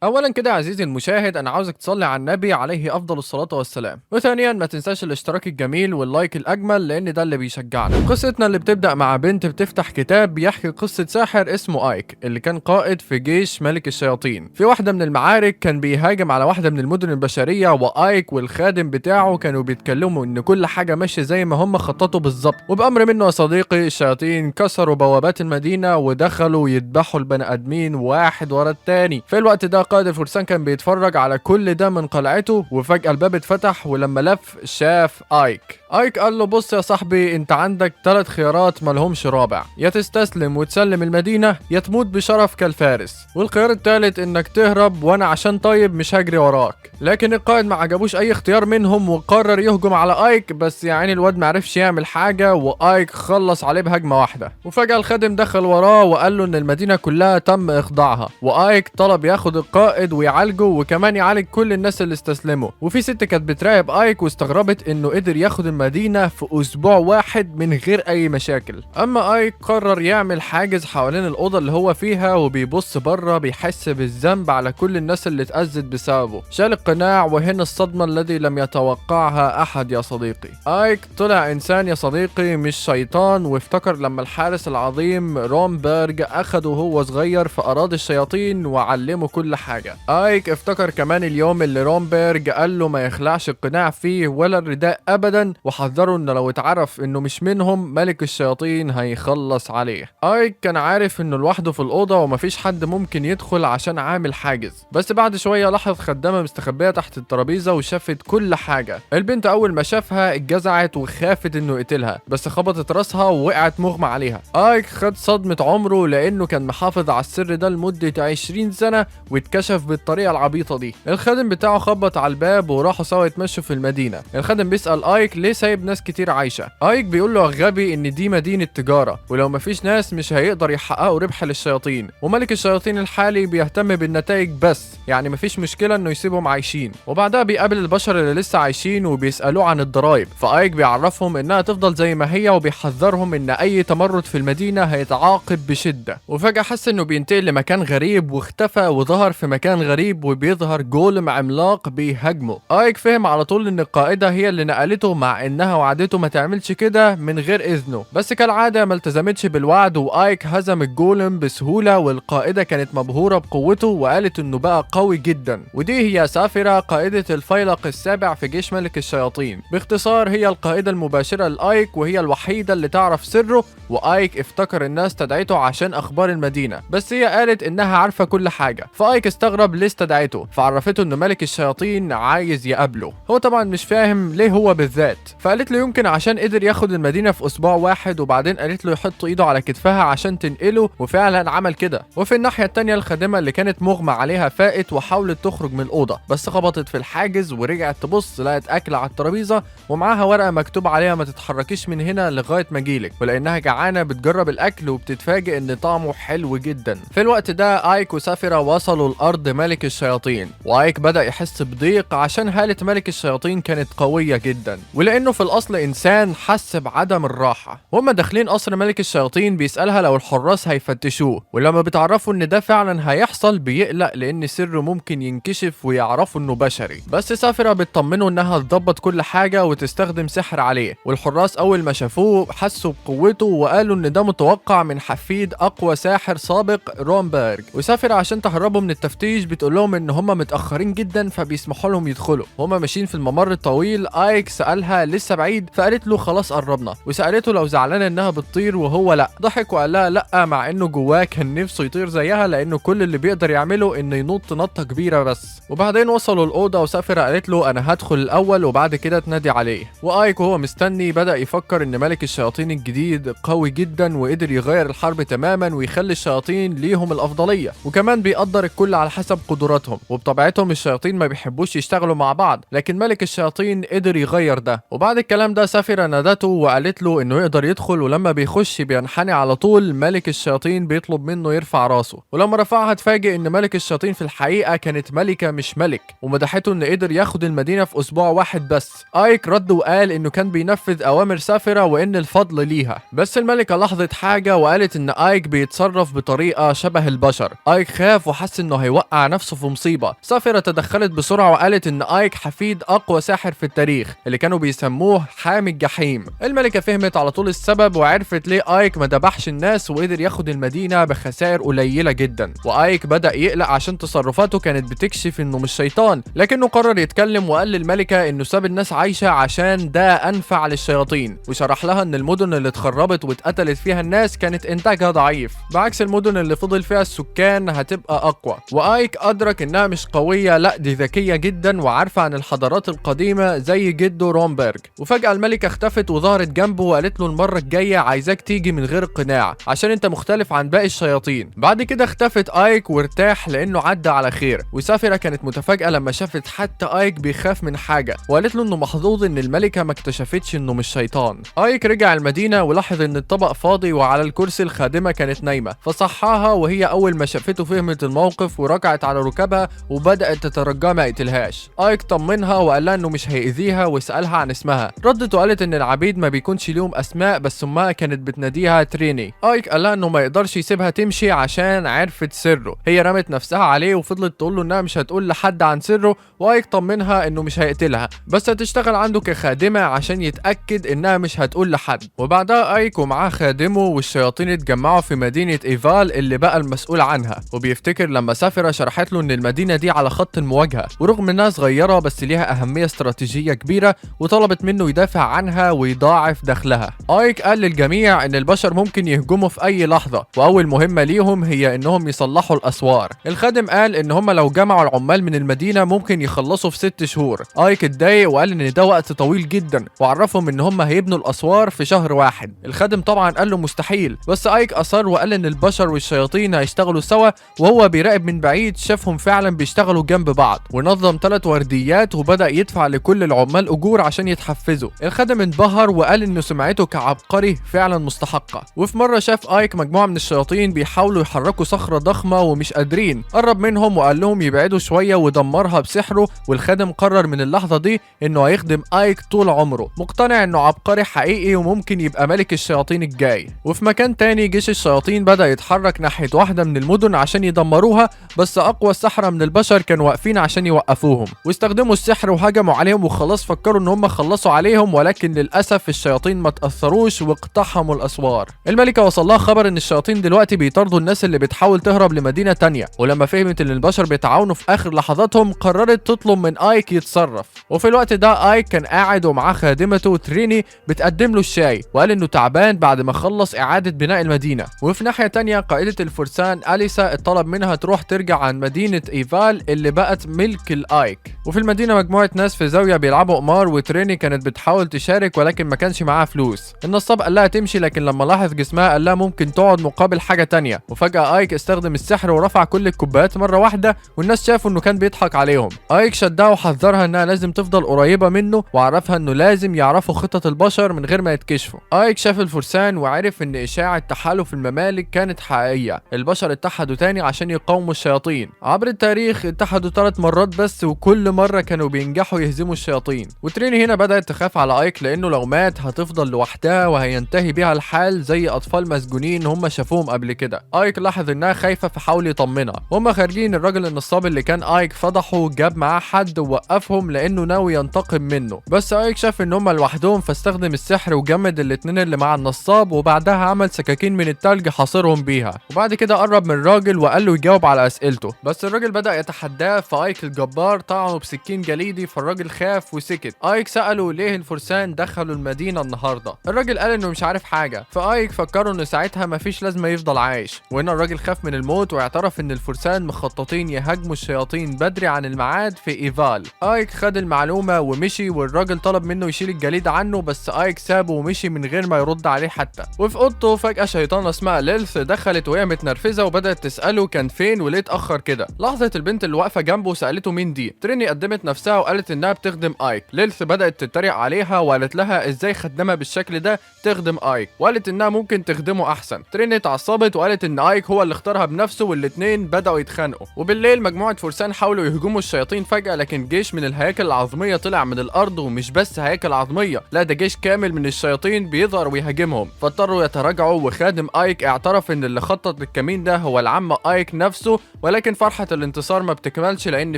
اولا كده يا عزيزي المشاهد، انا عاوزك تصلي على النبي عليه افضل الصلاة والسلام. وثانيا ما تنساش الاشتراك الجميل وال like الاجمل لان ده اللي بيشجعنا. قصتنا اللي بتبدا مع بنت بتفتح كتاب بيحكي قصة ساحر اسمه ايك اللي كان قائد في جيش ملك الشياطين. في واحدة من المعارك كان بيهاجم على واحدة من المدن البشرية، وايك والخادم بتاعه كانوا بيتكلموا ان كل حاجة ماشية زي ما هم خططوا بالظبط. وبامر منه يا صديقي الشياطين كسروا بوابات المدينة ودخلوا يذبحوا البني ادمين واحد ورا التاني. في الوقت ده قائد الفرسان كان بيتفرج على كل ده من قلعته، وفجأة الباب اتفتح ولما لف شاف ايك. ايك قال له بص يا صاحبي، انت عندك 3 خيارات ملهمش رابع، يا تستسلم وتسلم المدينة، يا تموت بشرف كالفارس، والخيار الثالث انك تهرب وانا عشان طيب مش هجري وراك. لكن القائد ما عجبوش اي اختيار منهم وقرر يهجم على ايك، بس يعني الواد معرفش يعمل حاجة وايك خلص عليه بهجمة واحدة. وفجأة الخادم دخل وراه وقال له ان المدينة كلها تم اخضاعها، وايك طلب ياخد القائد ويعالجه وكمان يعالج كل الناس اللي استسلموا. وفي ست كانت بتراقب ايك واستغربت انه قدر ياخد المدينة في اسبوع واحد من غير اي مشاكل. اما ايك قرر يعمل حاجز حوالين الاوضة اللي هو فيها، وبيبص بره بيحس بالذنب على كل الناس اللي اتأذت بسببه. شال القناع، وهنا الصدمة الذي لم يتوقعها احد يا صديقي. ايك طلع انسان يا صديقي مش شيطان، وافتكر لما الحارس العظيم رومبرج اخده وهو صغير في اراضي الشياطين وعلمه كل حاجة. ايك افتكر كمان اليوم اللي رومبرج قال له ما يخلعش القناع فيه ولا الرداء ابدا، وحذره انه لو اتعرف انه مش منهم ملك الشياطين هيخلص عليه. ايك كان عارف انه لوحده في الاوضة ومفيش حد ممكن يدخل عشان عامل حاجز، بس بعد شوية لاحظ خدامة مستخبية تحت الترابيزة وشافت كل حاجة. البنت اول ما شافها اتجزعت وخافت انه يقتلها، بس خبطت راسها ووقعت مغمى عليها. ايك خد صدمة عمره لانه كان محافظ على السر ده لمدة 20 سنة واتكشف بالطريقة العبيطة دي. الخادم بتاعه خبط على الباب وراحوا سوا يتمشوا في المدينة. الخادم بيسأل ايك ليه سايب ناس كتير عايشة. ايك بيقول له يا غبي ان دي مدينة تجارة، ولو مفيش ناس مش هيقدر يحققوا ربح للشياطين، وملك الشياطين الحالي بيهتم بالنتائج بس، يعني مفيش مشكلة انه يسيبهم عايشين. وبعدها بيقابل البشر اللي لسه عايشين وبيسألوه عن الضرايب، فايك بيعرفهم انها تفضل زي ما هي، وبيحذرهم ان اي تمرد في المدينة هيتعاقب بشدة. وفجأة حس انه بينتقل لمكان غريب واختفى وظهر في مكان غريب، وبيظهر golem عملاق بيهاجمه. ايك فهم على طول ان القائدة هي اللي نقلته، مع انها وعدته ما تعملش كده من غير اذنه، بس كالعادة ما التزمتش بالوعد، وايك هزم ال golem بسهولة، والقائدة كانت مبهورة بقوته وقالت انه بقى قوي جدا. ودي هي سافرة قائدة الفيلق السابع في جيش ملك الشياطين. باختصار هي القائدة المباشرة لآيك، وهي الوحيدة اللي تعرف سره. وآيك افتكر الناس استدعته عشان اخبار المدينة، بس هي قالت انها عارفة كل حاجة. فآيك استغرب ليه استدعته، فعرفته ان ملك الشياطين عايز يقابله. هو طبعا مش فاهم ليه هو بالذات، فقالت له يمكن عشان قدر ياخد المدينة في اسبوع واحد، وبعدين قالت له يحط ايده على كتفها عشان تنقله، وفعلا عمل كده. وفي الناحية التانية الخادمة اللي كانت مغمى عليها فاقت وحاولت تخرج من الأوضة، بس خبطت في الحاجز ورجعت تبص لقت أكل على الترابيزة ومعاها ورقة مكتوب عليها ما تتحركيش من هنا لغاية ما اجيلك. ولأنها جعانة بتجرب الأكل وبتتفاجئ إن طعمه حلو جدا. في الوقت ده آيك وسافرة وصلوا لأرض ملك الشياطين، وآيك بدأ يحس بضيق عشان هالة ملك الشياطين كانت قوية جدا، ولأنه في الأصل إنسان حس بعدم الراحة. وهما داخلين قصر ملك الشياطين بيسألها لو الحراس هيفتشوه، ولما بتعرفوا إن ده فعلا هيحصل بيقلق لأن سره ممكن ينكشف ويعرفوا إنه بشري. بس سافرة بتطمنه إنها تظبط كل حاجة وتستخدم سحر عليه. والحراس أول ما شافوه حسوا بقوته وقالوا إن ده متوقع من حفيد أقوى ساحر سابق رومبرج. وسافرة عشان تهربوا من التفتيش بتقول لهم إن هما متأخرين جدا فبيسمحوا لهم يدخلوا. وهما ماشيين في الممر الطويل آيك سألها لسه بعيد، فقالت له خلاص قربنا، وسألته لو زعلانة إنها بتطير وهو لا. ضحك وقال لها لا، مع إنه جواه كان نفسه يطير زيها لأنه كل اللي بيقدر يعمله إنه ينط نطة كبيرة بس. وبعدين وصلوا الأوضة وسافرة قالت له أنا هدخل الأول وبعد كده تنادي عليه. وآيك وهو مستني بدأ يفكر إن ملك الشياطين الجديد قوي جدا وقدر يغير الحرب تماما ويخلي الشياطين ليهم الأفضلية، وكمان بيقدر الكل على حسب قدراتهم، وبطبيعتهم الشياطين ما بيحبوش يشتغلوا مع بعض، لكن ملك الشياطين قدر يغير ده. وبعد الكلام ده سافرة نادته وقالت له انه يقدر يدخل، ولما بيخش بينحني على طول ملك الشياطين بيطلب منه يرفع راسه، ولما رفعها اتفاجئ ان ملك الشياطين في الحقيقة كانت ملكة مش ملك، ومدحته انه قدر ياخد المدينة في اسبوع واحد بس. ايك رد وقال انه كان بينفذ اوامر سافرة وان الفضل ليها، بس الملكة لاحظت حاجة وقالت ان ايك بيتصرف بطريقة شبه البشر. ايك خاف وحس انه هيوقع هيوقع نفسه في مصيبة. سافيرا تدخلت بسرعة وقالت ان ايك حفيد اقوى ساحر في التاريخ اللي كانوا بيسموه حامي الجحيم. الملكة فهمت على طول السبب وعرفت ليه ايك ما ذبحش الناس وقدر ياخد المدينة بخسائر قليلة جدا. وايك بدأ يقلق عشان تصرفاته كانت بتكشف انه مش شيطان، لكنه قرر يتكلم وقال للملكة انه ساب الناس عايشة عشان ده انفع للشياطين، وشرح لها ان المدن اللي اتخربت واتقتلت فيها الناس كانت انتاجها ضعيف، بعكس المدن اللي فضل فيها السكان هتبقى اقوى. وايك ادرك انها مش قوية، لا دي ذكية جدا وعارفة عن الحضارات القديمة زي جده رومبرج. وفجأة الملكة اختفت وظهرت جنبه وقالت له المرة الجاية عايزاك تيجي من غير قناع عشان انت مختلف عن باقي الشياطين. بعد كده اختفت ايك وارتاح لانه عدى على خير. وسافيرا كانت متفاجئة لما شافت حتى ايك بيخاف من حاجة، وقالت له انه محظوظ ان الملكة ما اكتشفتش انه مش شيطان. ايك رجع المدينة ولاحظ ان الطبق فاضي وعلى الكرسي الخادمة كانت نايمة، فصحاها وهي اول ما شافته فهمت الموقف وركعت على ركبها وبدأت تترجاه ما يقتلهاش. ايك طمنها وقال لها انه مش هيأذيها وسألها عن اسمها. ردت وقالت ان العبيد ما بيكونش ليهم اسماء، بس امها كانت بتناديها تريني. ايك قال لها انه ما يقدرش يسيبها تمشي عشان عرفت سره. هي رمت نفسها عليه وفضلت تقول له انها مش هتقول لحد عن سره، وايك طمنها انه مش هيقتلها بس هتشتغل عنده كخادمة عشان يتأكد انها مش هتقول لحد. وبعدها ايك ومعاه خادمه والشياطين اتجمعوا في مدينة ايفال اللي بقى المسؤول عنها. وبيفتكر لما سافرة شرحت له ان المدينة دي على خط المواجهة، ورغم انها صغيرة بس ليها اهمية استراتيجية كبيرة، وطلبت منه يدافع عنها ويضاعف دخلها. ايك قال للجميع ان البشر ممكن يهجموا في اي لحظة، واول مهمة ليهم هي انهم يصلحوا الاسوار. الخادم قال ان هم لو جمعوا العمال من المدينة ممكن يخلصوا في 6 شهور. ايك اتضايق وقال ان ده وقت طويل جدا، وعرفهم ان هم هيبنوا الاسوار في شهر واحد. الخادم طبعا قال له مستحيل، بس ايك اصر وقال ان البشر والشياطين هيشتغلوا سوا، وهو بيراقب من بعيد شافهم فعلا بيشتغلوا جنب بعض. ونظم 3 ورديات وبدأ يدفع لكل العمال اجور عشان يتحفزوا. الخادم انبهر وقال انه سمعته كعبقري فعلا مستحقة. وفي مرة شاف ايك مجموعة من الشياطين بيحاولوا يحركوا صخرة ضخمة ومش قادرين، قرب منهم وقال لهم يبعدوا شوية ودمرها بسحره. والخادم قرر من اللحظة دي انه هيخدم ايك طول عمره، مقتنع انه عبقري حقيقي وممكن يبقى ملك الشياطين الجاي. وفي مكان تاني جيش الشياطين بدأ يتحرك ناحية واحدة من المدن عشان يدمروها، بس اقوى السحرة من البشر كانوا واقفين عشان يوقفوهم، واستخدموا السحر وهجموا عليهم، وخلاص فكروا ان هم خلصوا عليهم، ولكن للاسف الشياطين ما تأثروش واقتحموا الاسوار. الملكة وصل لها خبر ان الشياطين دلوقتي بيطاردوا الناس اللي بتحاول تهرب لمدينة تانية، ولما فهمت ان البشر بيتعاونوا في اخر لحظاتهم قررت تطلب من ايك يتصرف. وفي الوقت ده ايك كان قاعد ومعاه خادمته تريني بتقدم له الشاي، وقال انه تعبان بعد ما خلص اعادة بناء المدينة. وفي ناحية تانية قائدة الفرسان أليسا اتطلب منها تروح ترجع عن مدينة ايفال اللي بقت ملك الايك. وفي المدينة مجموعة ناس في زاوية بيلعبوا قمار، وتريني كانت بتحاول تشارك ولكن ما كانش معاها فلوس. النصاب قال لها تمشي، لكن لما لاحظ جسمها قال لها ممكن تقعد مقابل حاجة تانية. وفجأة ايك استخدم السحر ورفع كل الكوبايات مرة واحدة، والناس شافوا انه كان بيضحك عليهم. ايك شدها وحذرها انها لازم تفضل قريبة منه، وعرفها انه لازم يعرفوا خطط البشر من غير ما يتكشفوا. ايك شاف الفرسان وعرف ان اشاعة تحالف الممالك كانت حقيقية، البشر اتحدوا تاني عشان يقاوموا الشياطين. عبر التاريخ اتحدوا 3 مرات بس، وكل مرة كانوا بينجحوا يهزموا الشياطين. وتريني هنا بدأت تخاف على ايك لانه لو مات هتفضل لوحدها وهينتهي بيها الحال زي اطفال مسجونين هم شافوهم قبل كده. ايك لاحظ انها خايفة فحاول يطمنها. وهم خارجين الراجل النصاب اللي كان ايك فضحه جاب معاه حد ووقفهم لانه ناوي ينتقم منه، بس ايك شاف ان هم لوحدهم فاستخدم السحر وجمد الاتنين اللي مع النصاب، وبعدها عمل سكاكين من التلج حاصرهم بيها. وبعد كده قرب من الراجل وقال له يجاوب على اسئلته، بس الراجل بدأ يتحداه، فايك الجبار طعنه بسكين جليدي، فالراجل خاف وسكت. ايك سأله ليه الفرسان دخلوا المدينة النهاردة، الراجل قال انه مش عارف حاجة، فايك فكروا انه ساعتها مفيش لازمة يفضل عايش. وهنا الراجل خاف من الموت واعترف ان الفرسان مخططين يهاجموا الشياطين بدري عن الميعاد في ايفال. ايك خد المعلومة ومشي، والراجل طلب منه يشيل الجليد عنه، بس ايك سابه ومشي من غير ما يرد عليه حتى. وفي اوضته فجأة شيطانة اسمها ليلث دخلت وهي متنرفزة وبدأت تسأله كان فين وليه اتأخر كده. لاحظت البنت اللي واقفة جنبه وسألته مين دي. تريني قدمت نفسها وقالت انها بتخدم ايك. ليلث بدأت تتريق عليها وقالت لها ازاي خدامة بالشكل ده تخدم ايك، وقالت انها ممكن تخدمه احسن. تريني اتعصبت وقالت ان ايك هو اللي اختارها بنفسه، والاتنين بدأوا يتخانقوا. وبالليل مجموعة فرسان حاولوا يهجموا الشياطين فجأة، لكن جيش من الهياكل العظمية طلع من الارض، ومش بس هياكل عظمية، لا ده جيش كامل من الشياطين بيظهر ويهاجمهم، فاضطروا يتراجعوا. وخادم ايك اعترف ان اللي خطط للكمين ده هو العم ايك نفسه، ولكن فرحة الانتصار ما بتكملش لان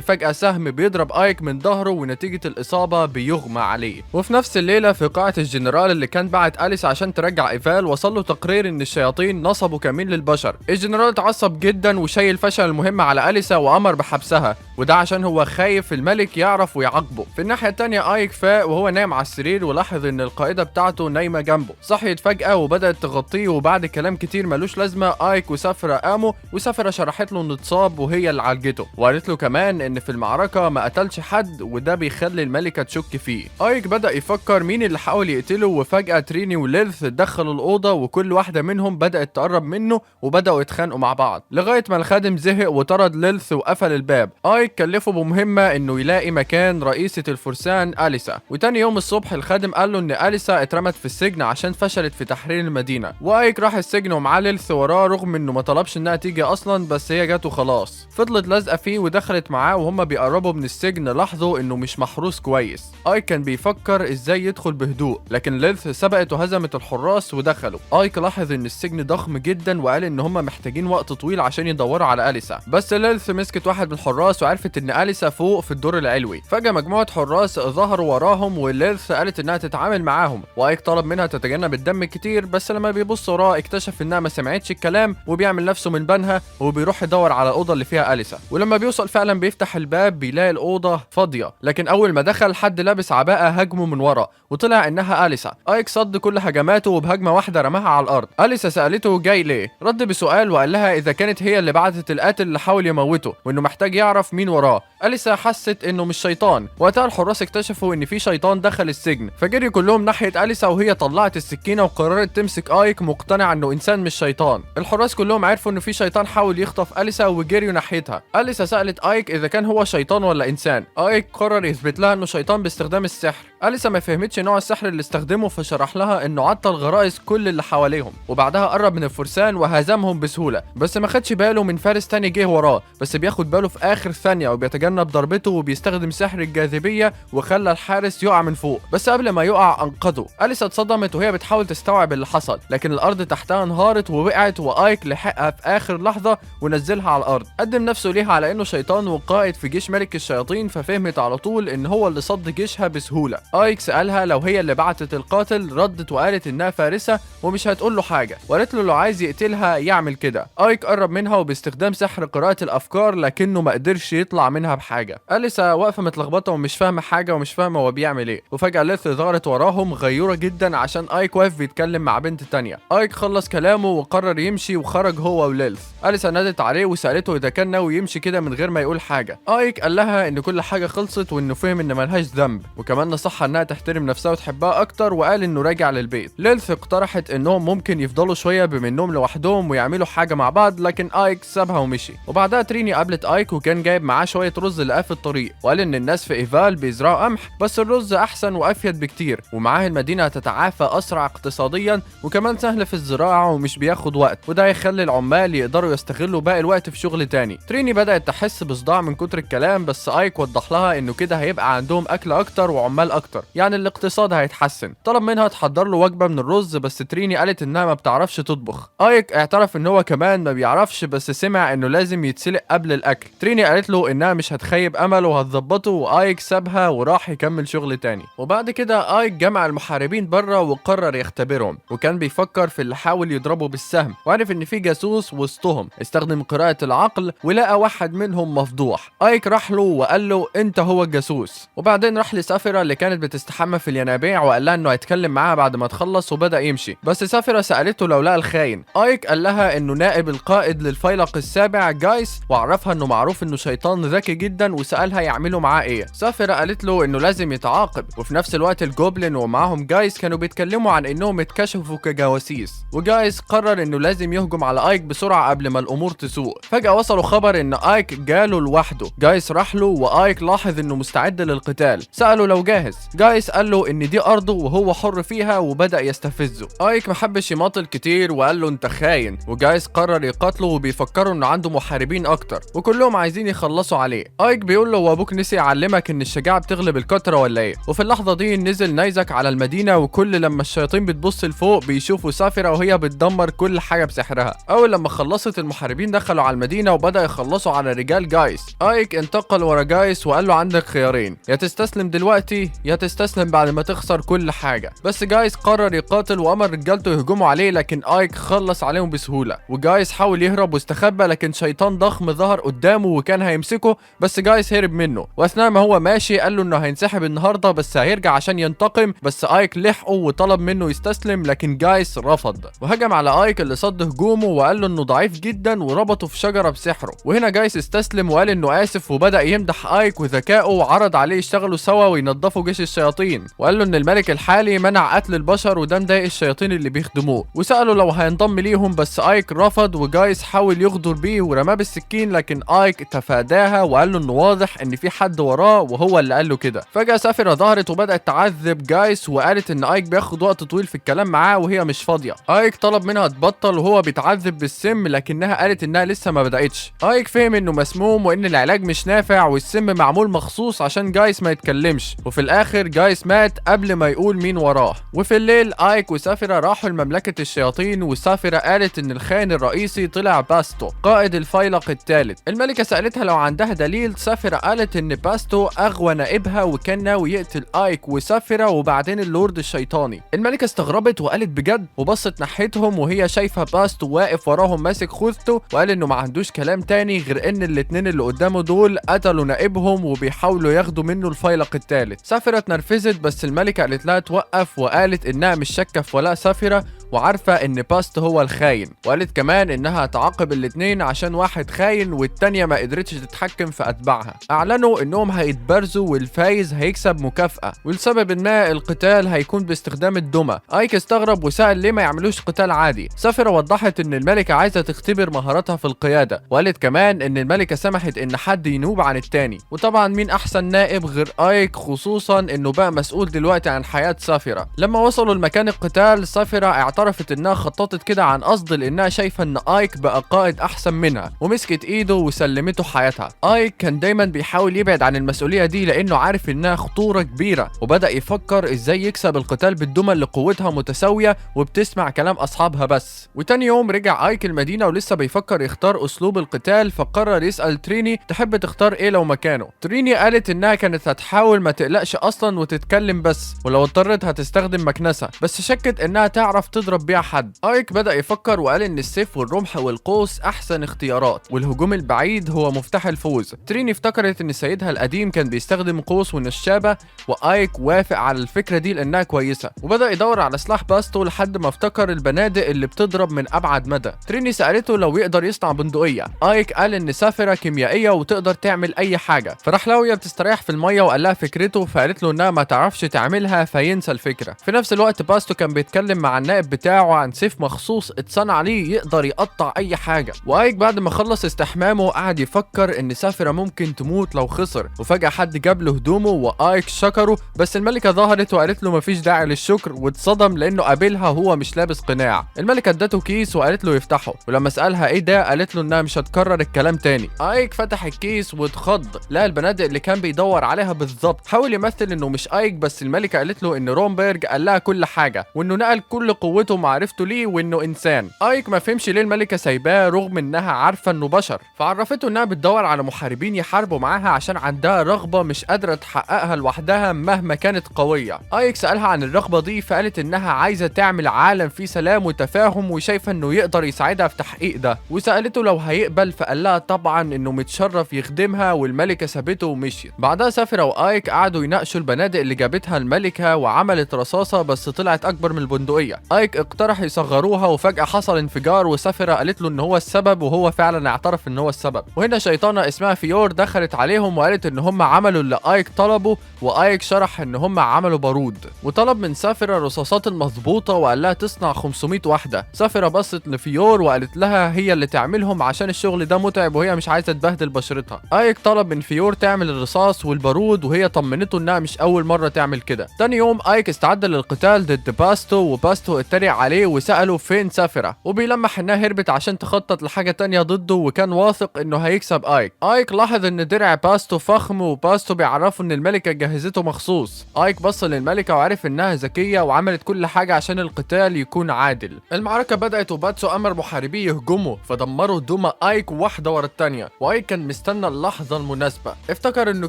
فجأة سهم بيضرب ايك من ظهره، ونتيجة الاصابة بيغمى عليه. وفي نفس الليلة في قاعة الجنرال اللي كان بعت أليس عشان ترجع إيفال، وصل له تقرير ان الشياطين نصبوا كمين للبشر. الجنرال اتعصب جدا وشايل فشل المهمة على أليسا وأمر بحبسها، وده عشان هو خايف الملك يعرف ويعاقبه. في الناحية التانية ايك فاق وهو نايم على السرير، ولاحظ ان القائدة بتاعته نايمة جنبه. صحيت فجأة وبدأت تغطيه، وبعد كلام كتير ملوش لازمة ايك وسفرة قاموا، وسفرة شرحت له انه اتصاب وهي اللي عالجته، وقالت له كمان ان في المعركة ما قتلش حد، وده بيخلي الملكة تشك فيه. ايك بدأ يفكر مين اللي حاول يقتله، وفجأة تريني وليلث دخلوا الأوضة، وكل واحدة منهم بدأت تقرب منه وبدأوا يتخانقوا مع بعض، لغاية ما الخادم زهق وطرد ليلث وقفل الباب. ايك كلفه بمهمة انه يلاقي مكان رئيسة الفرسان أليسا. وتاني يوم الصبح الخادم قال له ان أليسا اترمت في السجن عشان فشلت في تحرير المدينة، وايك راح السجن ومعاه ليلث وراه، رغم انه ما طلبش انها تيجي اصلا، بس هي جت وخلاص. فضلت لازقة فيه ودخلت معاه، وهم بيقربوا من السجن لاحظوا انه مش محروس كويس. ايك كان بيفكر ازاي يدخل بهدوء، لكن ليلث سبقت وهزمت الحراس ودخلوا. ايك لاحظ ان السجن ضخم جدا، وقال ان هم محتاجين وقت طويل عشان يدوروا على أليسا، بس ليلث مسكت واحد من الحراس وعرفت ان أليسا فوق في الدور العلوي. فجأة مجموعة حراس ظهروا وراهم، وليلث قالت انها تتعامل معاهم، وايك طلب منها تتجنب الدم كتير، بس لما بيبص وراه اكتشف انها ما سمعتش الكلام، وبيعمل نفسه من بنها وبيروح يدور على الأوضة اللي فيها أليسا. ولما بيوصل فعلا بيفتح الباب بيلاقي الأوضة فاضية، لكن أول ما دخل حد لابس عباءة هاجمه من ورا، وطلع انها أليسا. ايك صد كل هجماته وبهجمة واحدة رماها على الأرض. أليسا سألته جاي ليه، رد بسؤال وقال لها إذا كانت هي اللي بعتت القاتل اللي حاول يموته، وإنه محتاج يعرف مين وراه. أليسا حست إنه مش شيطان. وقتها الحراس اكتشفوا إن في شيطان دخل السجن، فجري كلهم ناحية أليسا، وهي طلعت السكينة وقررت تمسك ايك مقتنعة إنه إنسان مش شيطان. الحراس كلهم عرفوا إنه في شيطان حاول يخطف أليسا وجريوا ناحيتها. أليسا سألت ايك إذا كان هو شيطان ولا إنسان. ايك قرر يثبت لها إنه شيطان باستخدام السحر. أليسا ما فهمتش نوع السحر اللي استخدمه، فشرح لها إنه عطل غرائز كل اللي حواليهم، وبعدها قرب من الفرسان وهزمهم بسهولة، بس ما خدش باله من فارس تاني جه وراه، بس بياخد باله في آخر ثانية وبيتجنب ضربته وبيستخدم سحر الجاذبية وخلى الحارس يقع من فوق، بس قبل ما يقع أنقذه. أليسا اتصدمت وهي بتحاول تستوعب اللي حصل، لكن الأرض تحتها انهارت ووقعت، وآيك لحقها في آخر لحظة ونزلها على الأرض. قدم نفسه ليها على إنه شيطان وقائد في جيش ملك الشياطين، ففهمت على طول إن هو اللي صد جيشها بسهولة. آيك سألها لو هي اللي بعتت القاتل، ردت وقالت إنها فارسة ومش هتقول له حاجة، وقالت له لو عايز يقتلها يعمل كده. آيك قرب منها وباستخدام سحر قراءة الأفكار، لكنه ما قدرش يطلع منها بحاجة. أليسا واقفة متلخبطة ومش فاهمة حاجة ومش فاهمة هو بيعمل ايه، وفجأة ليلث ظهرت وراهم غيورة جدا عشان آيك واقف بيتكلم مع بنت تانية. آيك خلص كلامه وقرر يمشي وخرج هو وليلث. أليسا نادت عليه وسألته إذا كان ناوي يمشي كده من غير ما يقول حاجة. آيك قال لها إن كل حاجة خلصت وإنه فهم إن ملهاش ذنب، وكمان نصحها إنها تحترم نفسها وتحبها أكتر، وقال إنه راجع للبيت. ليلث اقترحت إنهم ممكن يفضلوا شوية بما إنهم لوحدهم ويعملوا حاجة مع بعض، لكن آيك سابها ومشي. وبعدها تريني قابلت آيك وكان جايب معاه شوية رز لقاه في الطريق، وقال إن الناس في إيفال بيزرعوا قمح، بس الرز أحسن وأفيد بكتير، ومعاه المدينة هتتعافى أسرع اقتصاديا، وكمان سهل في الزراعة ومش بياخد وقت، وده هيخلي العمال يقدروا يستغلوا باقي الوقت في شغل تاني. تريني بدأت تحس بصداع من كتر الكلام، بس آيك وضح لها إنه كده هيبقى عندهم أكل أكتر وعمال أكتر، يعني الاقتصاد هيتحسن. طلب منها تحضر له وجبة من الرز، بس تريني قالت إنها ما بتعرفش تطبخ. آيك اعترف إن هو كمان ما بيعرفش، بس سمع إنه لازم يتسلق قبل الأكل. تريني قالت له إنها مش هتخيب أمله وهتظبطه، وآيك سابها وراح يكمل شغل تاني. وبعد كده آيك جمع المحاربين بره وقرر يختبرهم، وكان بيفكر في اللي حاول يضربه بالسهم، وعرف إن في جاسوس وسطهم. استخدم قراءة العقل ولقى واحد منهم مفضوح. آيك راح له وقال له انت هو الجاسوس. وبعدين راح لسافرة اللي كانت بتستحمى في الينابيع وقال لها انه هيتكلم معاها بعد ما تخلص، وبدأ يمشي. بس سافرة سألته لو لقى الخاين. آيك قال لها انه نائب القائد للفيلق السابع جايس، وعرفها انه معروف انه شيطان ذكي جدا، وسألها يعملوا معاه ايه. سافرة قالت له انه لازم يتعاقب. وفي نفس الوقت الجوبلين ومعاهم جايس كانوا بيتكلموا عن انهم اتكشفوا كجواسيس، وجايس قرر انه لازم يهجم على ايك بسرعة قبل ما الامور تسوء. فجأة وصلوا خبر ان ايك جاله لوحده. جايس راح له وايك لاحظ انه مستعد للقتال، سأله لو جاهز. جايس قال له ان دي ارضه وهو حر فيها وبدا يستفزه. ايك محبش يماطل كتير وقال له انت خاين، وجايس قرر يقاتله وبيفكروا انه عنده محاربين اكتر وكلهم عايزين يخلصوا عليه. ايك بيقول له هو ابوك نسي يعلمك ان الشجاعة بتغلب الكتره ولا ايه؟ وفي اللحظة دي نزل نيزك على المدينة، وكل لما الشياطين بتبص لفوق بيشوفوا سافيرا وهي بتدمر كل حاجة بسحرها. اول لما خلصت المحاربين دخلوا على المدينة وبدا يخلصوا على رجال جايس. ايك انتقل ورا جايس وقال له عندك خيارين، يا تستسلم دلوقتي يا تستسلم بعد ما تخسر كل حاجة. بس جايس قرر يقاتل وامر رجالته يهجموا عليه، لكن ايك خلص عليهم بسهولة. وجايس حاول يهرب واستخبى، لكن شيطان ضخم ظهر قدامه وكان هيمسكه، بس جايس هرب منه. واثناء ما هو ماشي قال له انه هينسحب النهارده بس هيرجع عشان ينتقم، بس ايك لحقه وطلب منه يستسلم، لكن جايس رفض وهجم على ايك اللي صد هجومه وقال له انه ضعيف جدا وربطه في شجرة بسحره. وهنا جايس استسلم وقال انه اسف وبدا يمدح ايك وذكائه وعرض عليه يشتغلوا سوا وينظفوا جيش الشياطين، وقال له ان الملك الحالي منع قتل البشر وده مضايق الشياطين اللي بيخدموه، وسأله لو هينضم ليهم بس ايك رفض. وجايس حاول يغدر بيه ورماه بالسكين، لكن ايك تفاداها وقال له انه واضح ان في حد وراه وهو اللي قال له كده. فجأة سافيرا ظهرت وبدأت تعذب جايس وقالت ان ايك بياخد وقت طويل في الكلام معاه وهي مش فاضية. ايك طلب منها تبطل وهو بيتعذب بالسم، لكنها قالت انها لسه ما بدأتش. ايك فهم انه مسموم وان العلاج مش نافع والسم معمول مخصوص عشان جايس ما يتكلمش، وفي الاخر جايس مات قبل ما يقول مين وراه. وفي الليل ايك وسافيرا راحوا لمملكة الشياطين، وسافيرا قالت ان الخاين الرئيسي طلع باستو قائد الفيلق الثالث. الملكة سألتها لو عندها دليل، سافيرا قالت ان باستو اغوى نائبها وكان ناوي يقتل ايك وسافيرا وبعدين اللورد الشيطاني. الملكة استغربت وقالت بجد، وبصت ناحيتهم وهي شايفة باستو واقف وراهم ماسك خوذته، وقال انه ما عندوش كلام تاني غير ان الاتنين اللي قدامه دول قتلوا نائبهم وبيحاولوا ياخدوا منه الفيلق الثالث. سافيرا اتنرفزت بس الملكة قالت لها توقف، وقالت انها مش شاكة في ولاء سافيرا وعارفة ان باست هو الخاين، وقالت كمان انها هتعاقب الاتنين عشان واحد خاين والتانية ما قدرتش تتحكم في اتباعها. اعلنوا انهم هيتبارزوا والفايز هيكسب مكافأة، ولسبب ما القتال هيكون باستخدام الدمى. ايك استغرب وسأل ليه ما يعملوش قتال عادي. سافيرا وضحت ان الملكة عايزة تختبر مهاراتها في القيادة، وقالت كمان ان الملكة سمحت ان حد ينوب عن التاني، وطبعا مين احسن نائب غير ايك، خصوصا انه بقى مسؤول دلوقتي عن حياة سافيرا. لما وصلوا لمكان القتال سافيرا اعترفت انها خططت كده عن قصد لانها شايفه ان ايك بقى قائد احسن منها، ومسكت ايده وسلمته حياتها. ايك كان دايما بيحاول يبعد عن المسؤولية دي لانه عارف انها خطورة كبيرة، وبدا يفكر ازاي يكسب القتال بالدمى اللي قوتها متساوية وبتسمع كلام اصحابها بس. وتاني يوم رجع ايك المدينة ولسه بيفكر يختار اسلوب القتال، فقرر يسال تريني تحب تختار ايه لو مكانه. تريني قالت انها كانت هتحاول ما تقلقش اصلا وتتكلم بس، ولو اضطرت هتستخدم مكنسة، بس شكت انها تعرف تضرب بيها حد. ايك بدا يفكر وقال ان السيف والرمح والقوس احسن اختيارات، والهجوم البعيد هو مفتاح الفوز. تريني افتكرت ان سيدها القديم كان بيستخدم قوس ونشابه، وايك وافق على الفكرة دي لانها كويسة، وبدا يدور على سلاح باستو لحد ما افتكر البنادق اللي بتضرب من ابعد مدى. تريني سالته لو يقدر يصنع بندقية، ايك قال ان سافيرا كيميائية وتقدر تعمل اي حاجة. فراح لها وهي بتستريح في المية وقال لها فكرته، فقالت له انها ما تعرفش تعملها فينسى الفكرة. في نفس الوقت باستو كان بيتكلم مع النائب بتاعه عن سيف مخصوص اتصنع ليه يقدر يقطع اي حاجة. وايك بعد ما خلص استحمامه قعد يفكر ان سافيرا ممكن تموت لو خسر، وفجاة حد جاب له هدومه وايك شكره، بس الملكة ظهرت وقالت له مفيش داعي للشكر، واتصدم لانه قابلها وهو مش لابس قناع. الملكة ادته كيس وقالت له يفتحه، ولما سالها ايه ده قالت له انها مش هتكرر الكلام تاني. ايك فتح الكيس واتخض، لقى البنادق اللي كان بيدور عليها بالظبط. حاول يمثل انه مش ايك، بس الملكة قالت له ان رومبرج قال لها كل حاجة، وانه نقل كل قوته ومعرفته ليه، وانه انسان. ايك ما فهمش ليه الملكة سايباه رغم انها عارفه انه بشر، فعرفته انها بتدور على محاربين يحاربوا معاها عشان عندها رغبة مش قادرة تحققها لوحدها مهما كانت قوية. ايك سالها عن الرغبة دي، فقالت انها عايزه تعمل عالم فيه سلام وتفاهم، وشايفه انه يقدر يساعدها في تحقيق ده. وسالته لو هيقبل، فقال لها طبعا انه متشرف يخدمها، والملكة سابته ومشيت. بعدها سافيرا وايك قعدوا يناقشوا البنادق اللي جابتها الملكة، وعملت رصاصة بس طلعت اكبر من البندقية. ايك ايك اقترح يصغروها، وفجأة حصل انفجار وسافرة قالت له ان هو السبب، وهو فعلا اعترف ان هو السبب. وهنا شيطانة اسمها فيور دخلت عليهم وقالت ان هم عملوا اللي ايك طلبه، وايك شرح ان هم عملوا بارود، وطلب من سافرة الرصاصات المظبوطة وقال لها تصنع 500 واحدة. سافرة بصت لفيور وقالت لها هي اللي تعملهم عشان الشغل ده متعب وهي مش عايزة تبهدل بشرتها. ايك طلب من فيور تعمل الرصاص والبارود، وهي طمنته انها مش اول مرة تعمل كده. تاني يوم ايك استعد للقتال ضد باستو، وباستو اتريق عليه وسأله فين سافرة، وبيلمح انها هربت عشان تخطط لحاجة تانية ضده، وكان واثق انه هيكسب ايك. ايك لاحظ ان درع باستو فخم، وباستو بيعرفه ان الملكة جهزته مخصوص. ايك بص للملكة وعرف انها ذكية وعملت كل حاجة عشان القتال يكون عادل. المعركة بدأت وباتسو امر محاربيه يهجموا، فدمروا دمى ايك واحدة ورا التانية، وايك كان مستنى اللحظة المناسبة. افتكر انه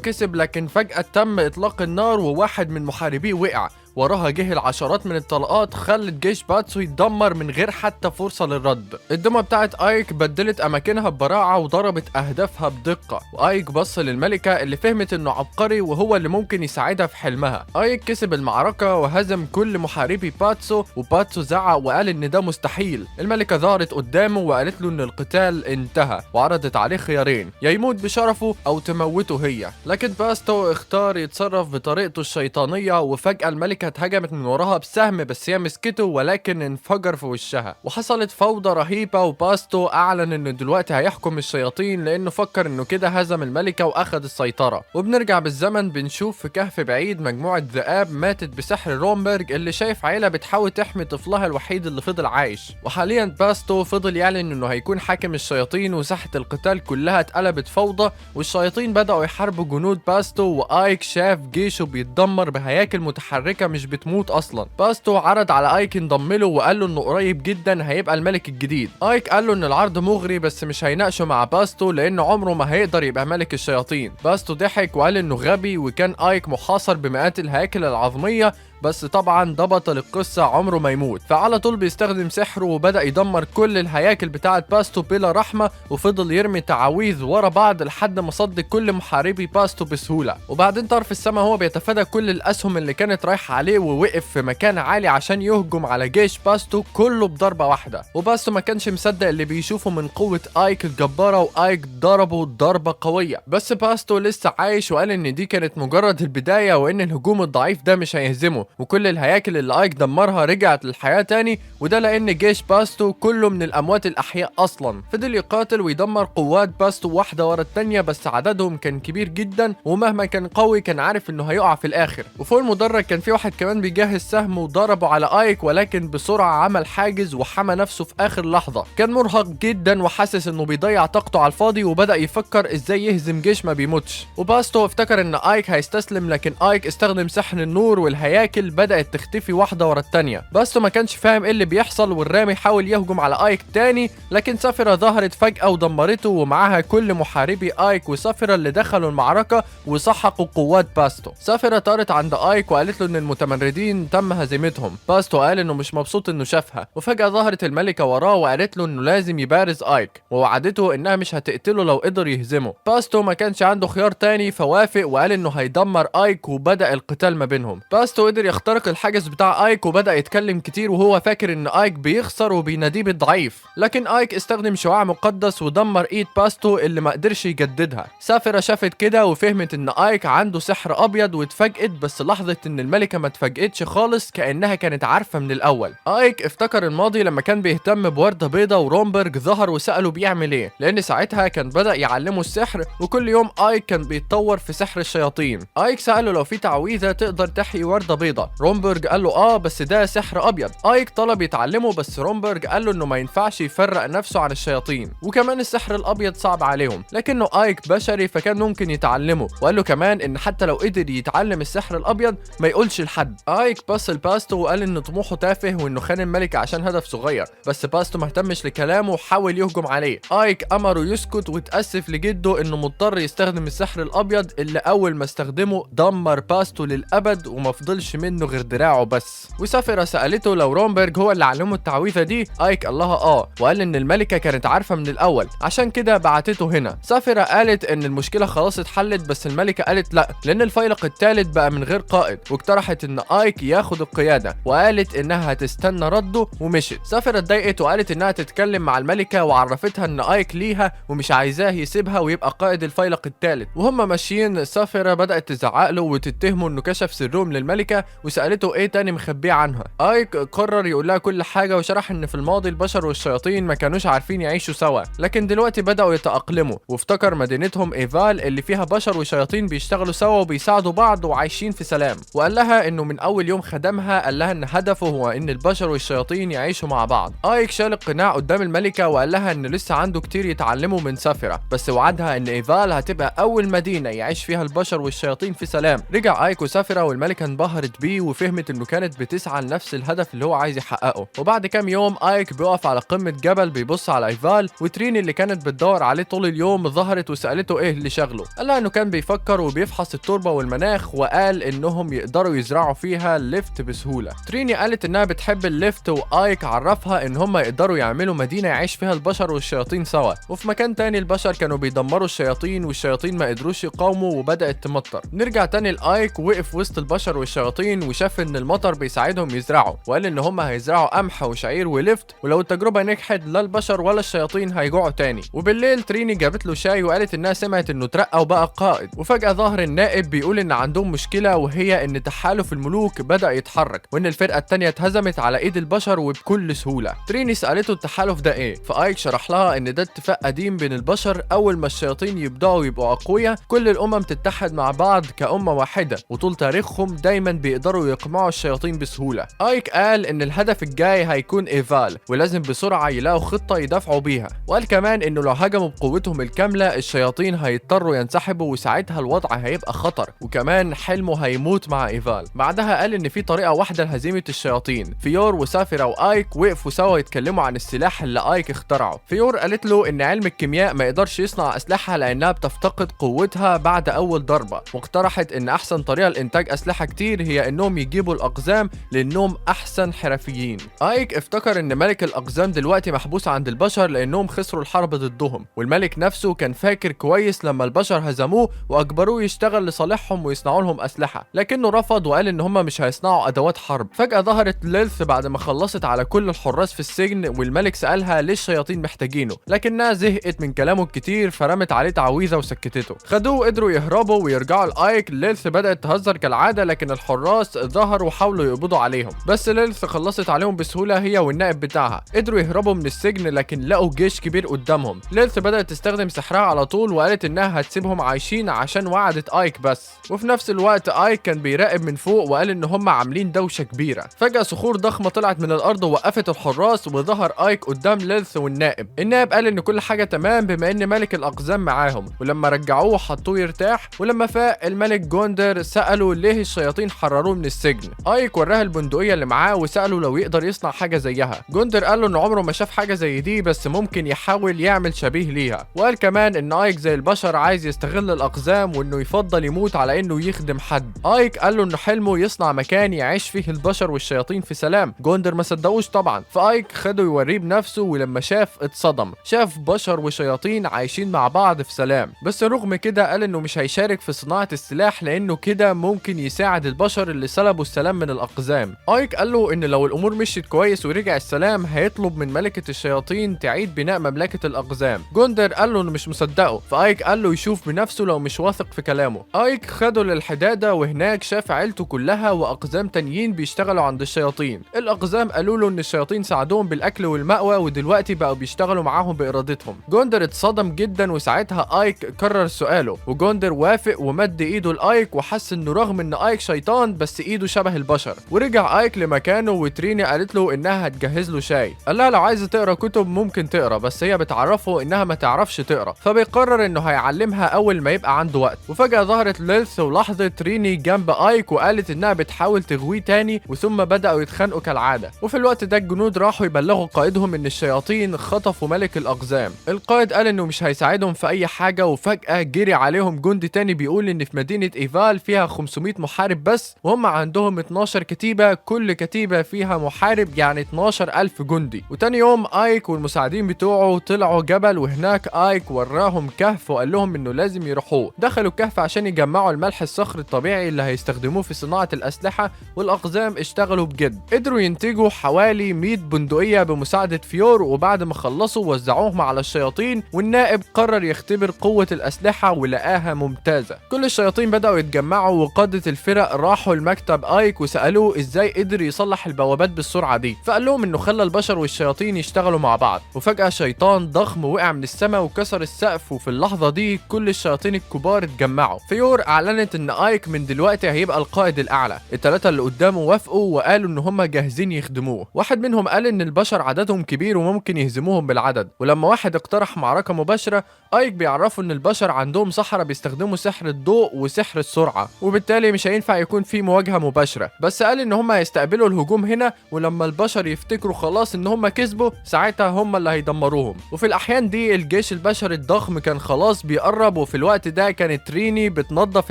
كسب، لكن فجأة تم اطلاق النار وواحد من محاربيه وقع، وراها جه العشرات من الطلقات خلت جيش باتسو يتدمر من غير حتى فرصة للرد. الدمى بتاعت ايك بدلت اماكنها ببراعة وضربت اهدافها بدقة، وايك بص للملكة اللي فهمت انه عبقري وهو اللي ممكن يساعدها في حلمها. ايك كسب المعركة وهزم كل محاربي باتسو، وباتسو زعق وقال ان ده مستحيل. الملكة ظهرت قدامه وقالت له ان القتال انتهى، وعرضت عليه خيارين، يا يموت بشرفه او تموته هي. لكن باستو اختار يتصرف بطريقته الشيطانية، وفجأة الملكة اتهجمت من وراها بسهم، بس هي مسكته ولكن انفجر في وشها، وحصلت فوضى رهيبة. وباستو اعلن انه دلوقتي هيحكم الشياطين لانه فكر انه كده هزم الملكة واخد السيطرة. وبنرجع بالزمن بنشوف في كهف بعيد مجموعة ذئاب ماتت بسحر رومبرج اللي شايف عيلة بتحاول تحمي طفلها الوحيد اللي فضل عايش. وحاليا باستو فضل يعلن انه هيكون حاكم الشياطين، وساحة القتال كلها اتقلبت فوضى، والشياطين بدأوا يحاربوا جنود باستو، وايك شاف جيشه بيتدمر بهياكل متحركة مش بتموت اصلا. باستو عرض على ايك ينضم له وقال له انه قريب جدا هيبقى الملك الجديد. ايك قال له ان العرض مغري بس مش هيناقشه مع باستو لانه عمره ما هيقدر يبقى ملك الشياطين. باستو ضحك وقال انه غبي، وكان ايك محاصر بمئات الهياكل العظمية، بس طبعا ده بطل القصة عمره ما يموت، فعلى طول بيستخدم سحره وبدأ يدمر كل الهياكل بتاعة باستو بلا رحمة، وفضل يرمي تعاويذ ورا بعض لحد ما صد كل محاربي باستو بسهولة. وبعدين طرف السما هو بيتفادى كل الأسهم اللي كانت رايحة عليه، ووقف في مكان عالي عشان يهجم على جيش باستو كله بضربة واحدة. وباستو ما كانش مصدق اللي بيشوفه من قوة ايك الجبارة، وايك ضربه ضربة قوية، بس باستو لسه عايش وقال ان دي كانت مجرد البداية وان الهجوم الضعيف ده مش هيهزمه، وكل الهياكل اللي ايك دمرها رجعت للحياة تاني، وده لان جيش باستو كله من الاموات الاحياء اصلا. فضل يقاتل ويدمر قوات باستو واحدة ورا التانية، بس عددهم كان كبير جدا، ومهما كان قوي كان عارف انه هيقع في الاخر. وفوق المدرج كان في واحد كمان بيجهز سهم وضربه على ايك، ولكن بسرعة عمل حاجز وحمى نفسه في اخر لحظة. كان مرهق جدا وحاسس انه بيضيع طاقته على الفاضي، وبدأ يفكر ازاي يهزم جيش ما بيموتش. وباستو افتكر ان ايك هيستسلم، لكن ايك استخدم سحر النور والهياكل بدأت تختفي واحدة ورا التانية. باستو ما كانش فاهم ايه اللي بيحصل، والرامي حاول يهجم على ايك تاني، لكن سافرة ظهرت فجأة ودمرته ومعاها كل محاربي ايك وسافرة اللي دخلوا المعركة وسحقوا قوات باستو. سافرة طارت عند ايك وقالت له ان المتمردين تم هزيمتهم. باستو قال انه مش مبسوط انه شافها، وفجأة ظهرت الملكة وراه وقالت له انه لازم يبارز ايك، ووعدته انها مش هتقتله لو قدر يهزمه. باستو ما كانش عنده خيار تاني فوافق وقال انه هيدمر ايك، وبدأ القتال ما بينهم. باستو قدر يخترق الحاجز بتاع ايك وبدأ يتكلم كتير وهو فاكر ان ايك بيخسر وبيناديه بالضعيف، لكن ايك استخدم شعاع مقدس ودمر ايد باستو اللي ما قدرش يجددها. سافرة شافت كده وفهمت ان ايك عنده سحر ابيض واتفاجئت، بس لاحظت ان الملكة ما اتفاجئتش خالص كأنها كانت عارفة من الاول. ايك افتكر الماضي لما كان بيهتم بوردة بيضة ورومبرج ظهر وسأله بيعمل ايه، لان ساعتها كان بدأ يعلمه السحر، وكل يوم ايك كان بيتطور في سحر الشياطين. ايك سأله لو في تعويذة تقدر تحيي وردة بيضة، رومبرج قال له اه بس ده سحر ابيض. ايك طلب يتعلمه بس رومبرج قال له انه ما ينفعش يفرق نفسه عن الشياطين، وكمان السحر الابيض صعب عليهم، لكنه ايك بشري فكان ممكن يتعلمه. وقال له كمان ان حتى لو قدر يتعلم السحر الابيض ما يقولش لحد. ايك بص لباستو وقال ان طموحه تافه وانه خان الملك عشان هدف صغير، بس باستو ما اهتمش لكلامه وحاول يهجم عليه. ايك امره يسكت وتأسف لجده انه مضطر يستخدم السحر الابيض اللي اول ما استخدمه دمر باستو للابد وما فضلش منه منه غير دراعه بس. وسافيرا سالته لو رومبرج هو اللي علمه التعويذه دي، ايك قال لها اه، وقال ان الملكة كانت عارفه من الاول عشان كده بعتته هنا. سافيرا قالت ان المشكلة خلاص اتحلت، بس الملكة قالت لا، لان الفيلق الثالث بقى من غير قائد، واقترحت ان ايك ياخد القيادة، وقالت انها هتستنى رده ومشت. سافيرا اتضايقت وقالت انها تتكلم مع الملكة، وعرفتها ان ايك ليها ومش عايزاه يسيبها ويبقى قائد الفيلق الثالث. وهم ماشيين سافيرا بدات تزعق له وتتهمه انه كشف سرهم للملكه، وسالته ايه تاني مخبيه عنها. ايك قرر يقول لها كل حاجة، وشرح ان في الماضي البشر والشياطين ما كانوش عارفين يعيشوا سوا، لكن دلوقتي بداوا يتاقلموا، وافتكر مدينتهم ايفال اللي فيها بشر وشياطين بيشتغلوا سوا وبيساعدوا بعض وعايشين في سلام. وقال لها انه من اول يوم خدمها قال لها ان هدفه هو ان البشر والشياطين يعيشوا مع بعض. ايك شال القناع قدام الملكة وقال لها ان لسه عنده كتير يتعلمه من سافيرا، بس وعدها ان ايفال هتبقى اول مدينة يعيش فيها البشر والشياطين في سلام. رجع ايك وسافيرا والملكة انبهرت بيه وفهمت انه كانت بتسعى لنفس الهدف اللي هو عايز يحققه. وبعد كام يوم ايك بيقف على قمة جبل بيبص على ايفال، وتريني اللي كانت بتدور عليه طول اليوم ظهرت وسالته ايه اللي شغله. قال لها انه كان بيفكر وبيفحص التربة والمناخ، وقال انهم يقدروا يزرعوا فيها لفت بسهولة. تريني قالت انها بتحب اللفت، وايك عرفها ان هم يقدروا يعملوا مدينة يعيش فيها البشر والشياطين سوا. وفي مكان تاني البشر كانوا بيدمروا الشياطين، والشياطين ما قدروش يقاوموا وبدات تمطر. نرجع تاني لايك، وقف وسط البشر والشياطين وشاف ان المطر بيساعدهم يزرعوا، وقال ان هم هيزرعوا قمح وشعير ولفت، ولو التجربة نجحت لا البشر ولا الشياطين هيجوعوا تاني. وبالليل تريني جابت له شاي وقالت انها سمعت انه اترقى وبقى قائد. وفجاة ظهر النائب بيقول ان عندهم مشكلة، وهي ان تحالف الملوك بدا يتحرك، وان الفرقة التانية اتهزمت على ايد البشر وبكل سهولة. تريني سالته التحالف ده ايه، فايك شرح لها ان ده اتفاق قديم بين البشر، اول ما الشياطين يبداوا يبقوا اقوياء كل الامم تتحد مع بعض كأمة واحدة، وطول تاريخهم دايما بيقدروا يقمعوا الشياطين بسهولة. ايك قال ان الهدف الجاي هيكون ايفال، ولازم بسرعة يلاقوا خطه يدافعوا بيها. وقال كمان انه لو هجموا بقوتهم الكاملة الشياطين هيضطروا ينسحبوا، وساعتها الوضع هيبقى خطر، وكمان حلمه هيموت مع ايفال. بعدها قال ان في طريقه واحدة لهزيمه الشياطين. فيور وسافيرا وايك وقفوا سوا يتكلموا عن السلاح اللي ايك اخترعه. فيور قالت له ان علم الكيمياء ما يقدرش يصنع اسلحة لانها بتفتقد قوتها بعد اول ضربه، واقترحت ان احسن طريقه لانتاج اسلحة كتير هي انهم يجيبوا الاقزام لانهم احسن حرفيين. ايك افتكر ان ملك الاقزام دلوقتي محبوس عند البشر لانهم خسروا الحرب ضدهم، والملك نفسه كان فاكر كويس لما البشر هزموه واجبروه يشتغل لصالحهم ويصنعوا لهم اسلحة، لكنه رفض وقال ان هم مش هيصنعوا ادوات حرب. فجاة ظهرت ليلث بعد ما خلصت على كل الحراس في السجن، والملك سالها ليه الشياطين محتاجينه، لكنها زهقت من كلامه الكتير فرمت عليه تعويذه وسكتته. خدوه وقدروا يهربوا ويرجعوا لايك. ليلث بدات تهزر كالعادة، لكن الحراس ظهروا وحاولوا يقبضوا عليهم، بس ليلث خلصت عليهم بسهولة هي والنائب بتاعها. قدروا يهربوا من السجن لكن لقوا جيش كبير قدامهم. ليلث بدات تستخدم سحرها على طول وقالت انها هتسيبهم عايشين عشان وعدت ايك بس. وفي نفس الوقت ايك كان بيراقب من فوق وقال ان هم عاملين دوشه كبيرة. فجاة صخور ضخمة طلعت من الارض ووقفت الحراس، وظهر ايك قدام ليلث والنائب. النائب قال ان كل حاجة تمام بما ان ملك الاقزام معاهم، ولما رجعوه حطوه يرتاح. ولما فاق الملك جوندر ساله ليه الشياطين حرروه من السجن. ايك وراه البندقية اللي معاه وساله لو يقدر يصنع حاجة زيها. جوندر قال له ان عمره ما شاف حاجة زي دي، بس ممكن يحاول يعمل شبيه ليها. وقال كمان ان ايك زي البشر عايز يستغل الاقزام وانه يفضل يموت على انه يخدم حد. ايك قال له انه حلمه يصنع مكان يعيش فيه البشر والشياطين في سلام. جوندر ما صدقوش طبعا، فايك خده يوريه بنفسه، ولما شاف اتصدم، شاف بشر وشياطين عايشين مع بعض في سلام. بس رغم كده قال انه مش هيشارك في صناعة السلاح لانه كده ممكن يساعد البشر اللي سلبوا السلام من الاقزام. ايك قال له ان لو الامور مشيت كويس ورجع السلام هيطلب من ملكة الشياطين تعيد بناء مملكة الاقزام. جوندر قال له انه مش مصدقه، فايك قال له يشوف بنفسه لو مش واثق في كلامه. ايك خده للحدادة وهناك شاف عيلته كلها واقزام تانيين بيشتغلوا عند الشياطين. الاقزام قالوا له ان الشياطين ساعدوهم بالاكل والمأوى ودلوقتي بقوا بيشتغلوا معاهم بارادتهم. جوندر اتصدم جدا، وساعتها ايك كرر سؤاله وجوندر وافق ومد ايده لايك، وحس انه رغم ان ايك شيطان بس ايده شبه البشر. ورجع ايك لمكانه، وتريني قالت له انها هتجهز له شاي. قال لها لو عايزه تقرا كتب ممكن تقرا، بس هي بتعرفه انها ما تعرفش تقرا، فبيقرر انه هيعلمها اول ما يبقى عنده وقت. وفجاة ظهرت ليلث ولاحظت تريني جنب ايك وقالت انها بتحاول تغويه تاني، وثم بداوا يتخانقوا كالعادة. وفي الوقت ده الجنود راحوا يبلغوا قائدهم ان الشياطين خطفوا ملك الاقزام. القائد قال انه مش هيساعدهم في اي حاجة، وفجاة جري عليهم جندي تاني بيقول ان في مدينة ايفال فيها 500 محارب بس، وهم وهم عندهم 12 كتيبة، كل كتيبة فيها محارب، يعني 12,000 جندي. وتاني يوم ايك والمساعدين بتوعه طلعوا جبل، وهناك ايك وراهم كهف وقال لهم انه لازم يروحوه. دخلوا الكهف عشان يجمعوا الملح الصخري الطبيعي اللي هيستخدموه في صناعة الأسلحة، والأقزام اشتغلوا بجد، قدروا ينتجوا حوالي 100 بندقية بمساعدة فيور. وبعد ما خلصوا وزعوهم على الشياطين، والنائب قرر يختبر قوة الأسلحة ولقاها ممتازة. كل الشياطين بدأوا يتجمعوا، وقادة الفرق راحوا لمكتب ايك وسألوه ازاي قدر يصلح البوابات بالسرعة دي، فقال لهم انه خلى البشر والشياطين يشتغلوا مع بعض. وفجأة شيطان ضخم وقع من السماء وكسر السقف، وفي اللحظة دي كل الشياطين الكبار اتجمعوا. فيور اعلنت ان ايك من دلوقتي هيبقى القائد الاعلى. الثلاثة اللي قدامه وافقوا وقالوا ان هم جاهزين يخدموه. واحد منهم قال ان البشر عددهم كبير وممكن يهزموهم بالعدد، ولما واحد اقترح معركة مباشرة ايك بيعرفوا ان البشر عندهم سحرة بيستخدموا سحر الضوء وسحر السرعة، وبالتالي مش هينفع يكون في مواجهة مباشرة. بس قال ان هم هيستقبلوا الهجوم هنا، ولما البشر يفتكروا خلاص ان هم كسبوا ساعتها هم اللي هيدمروهم. وفي الاحيان دي الجيش البشري الضخم كان خلاص بيقرب، وفي الوقت ده كانت تريني بتنظف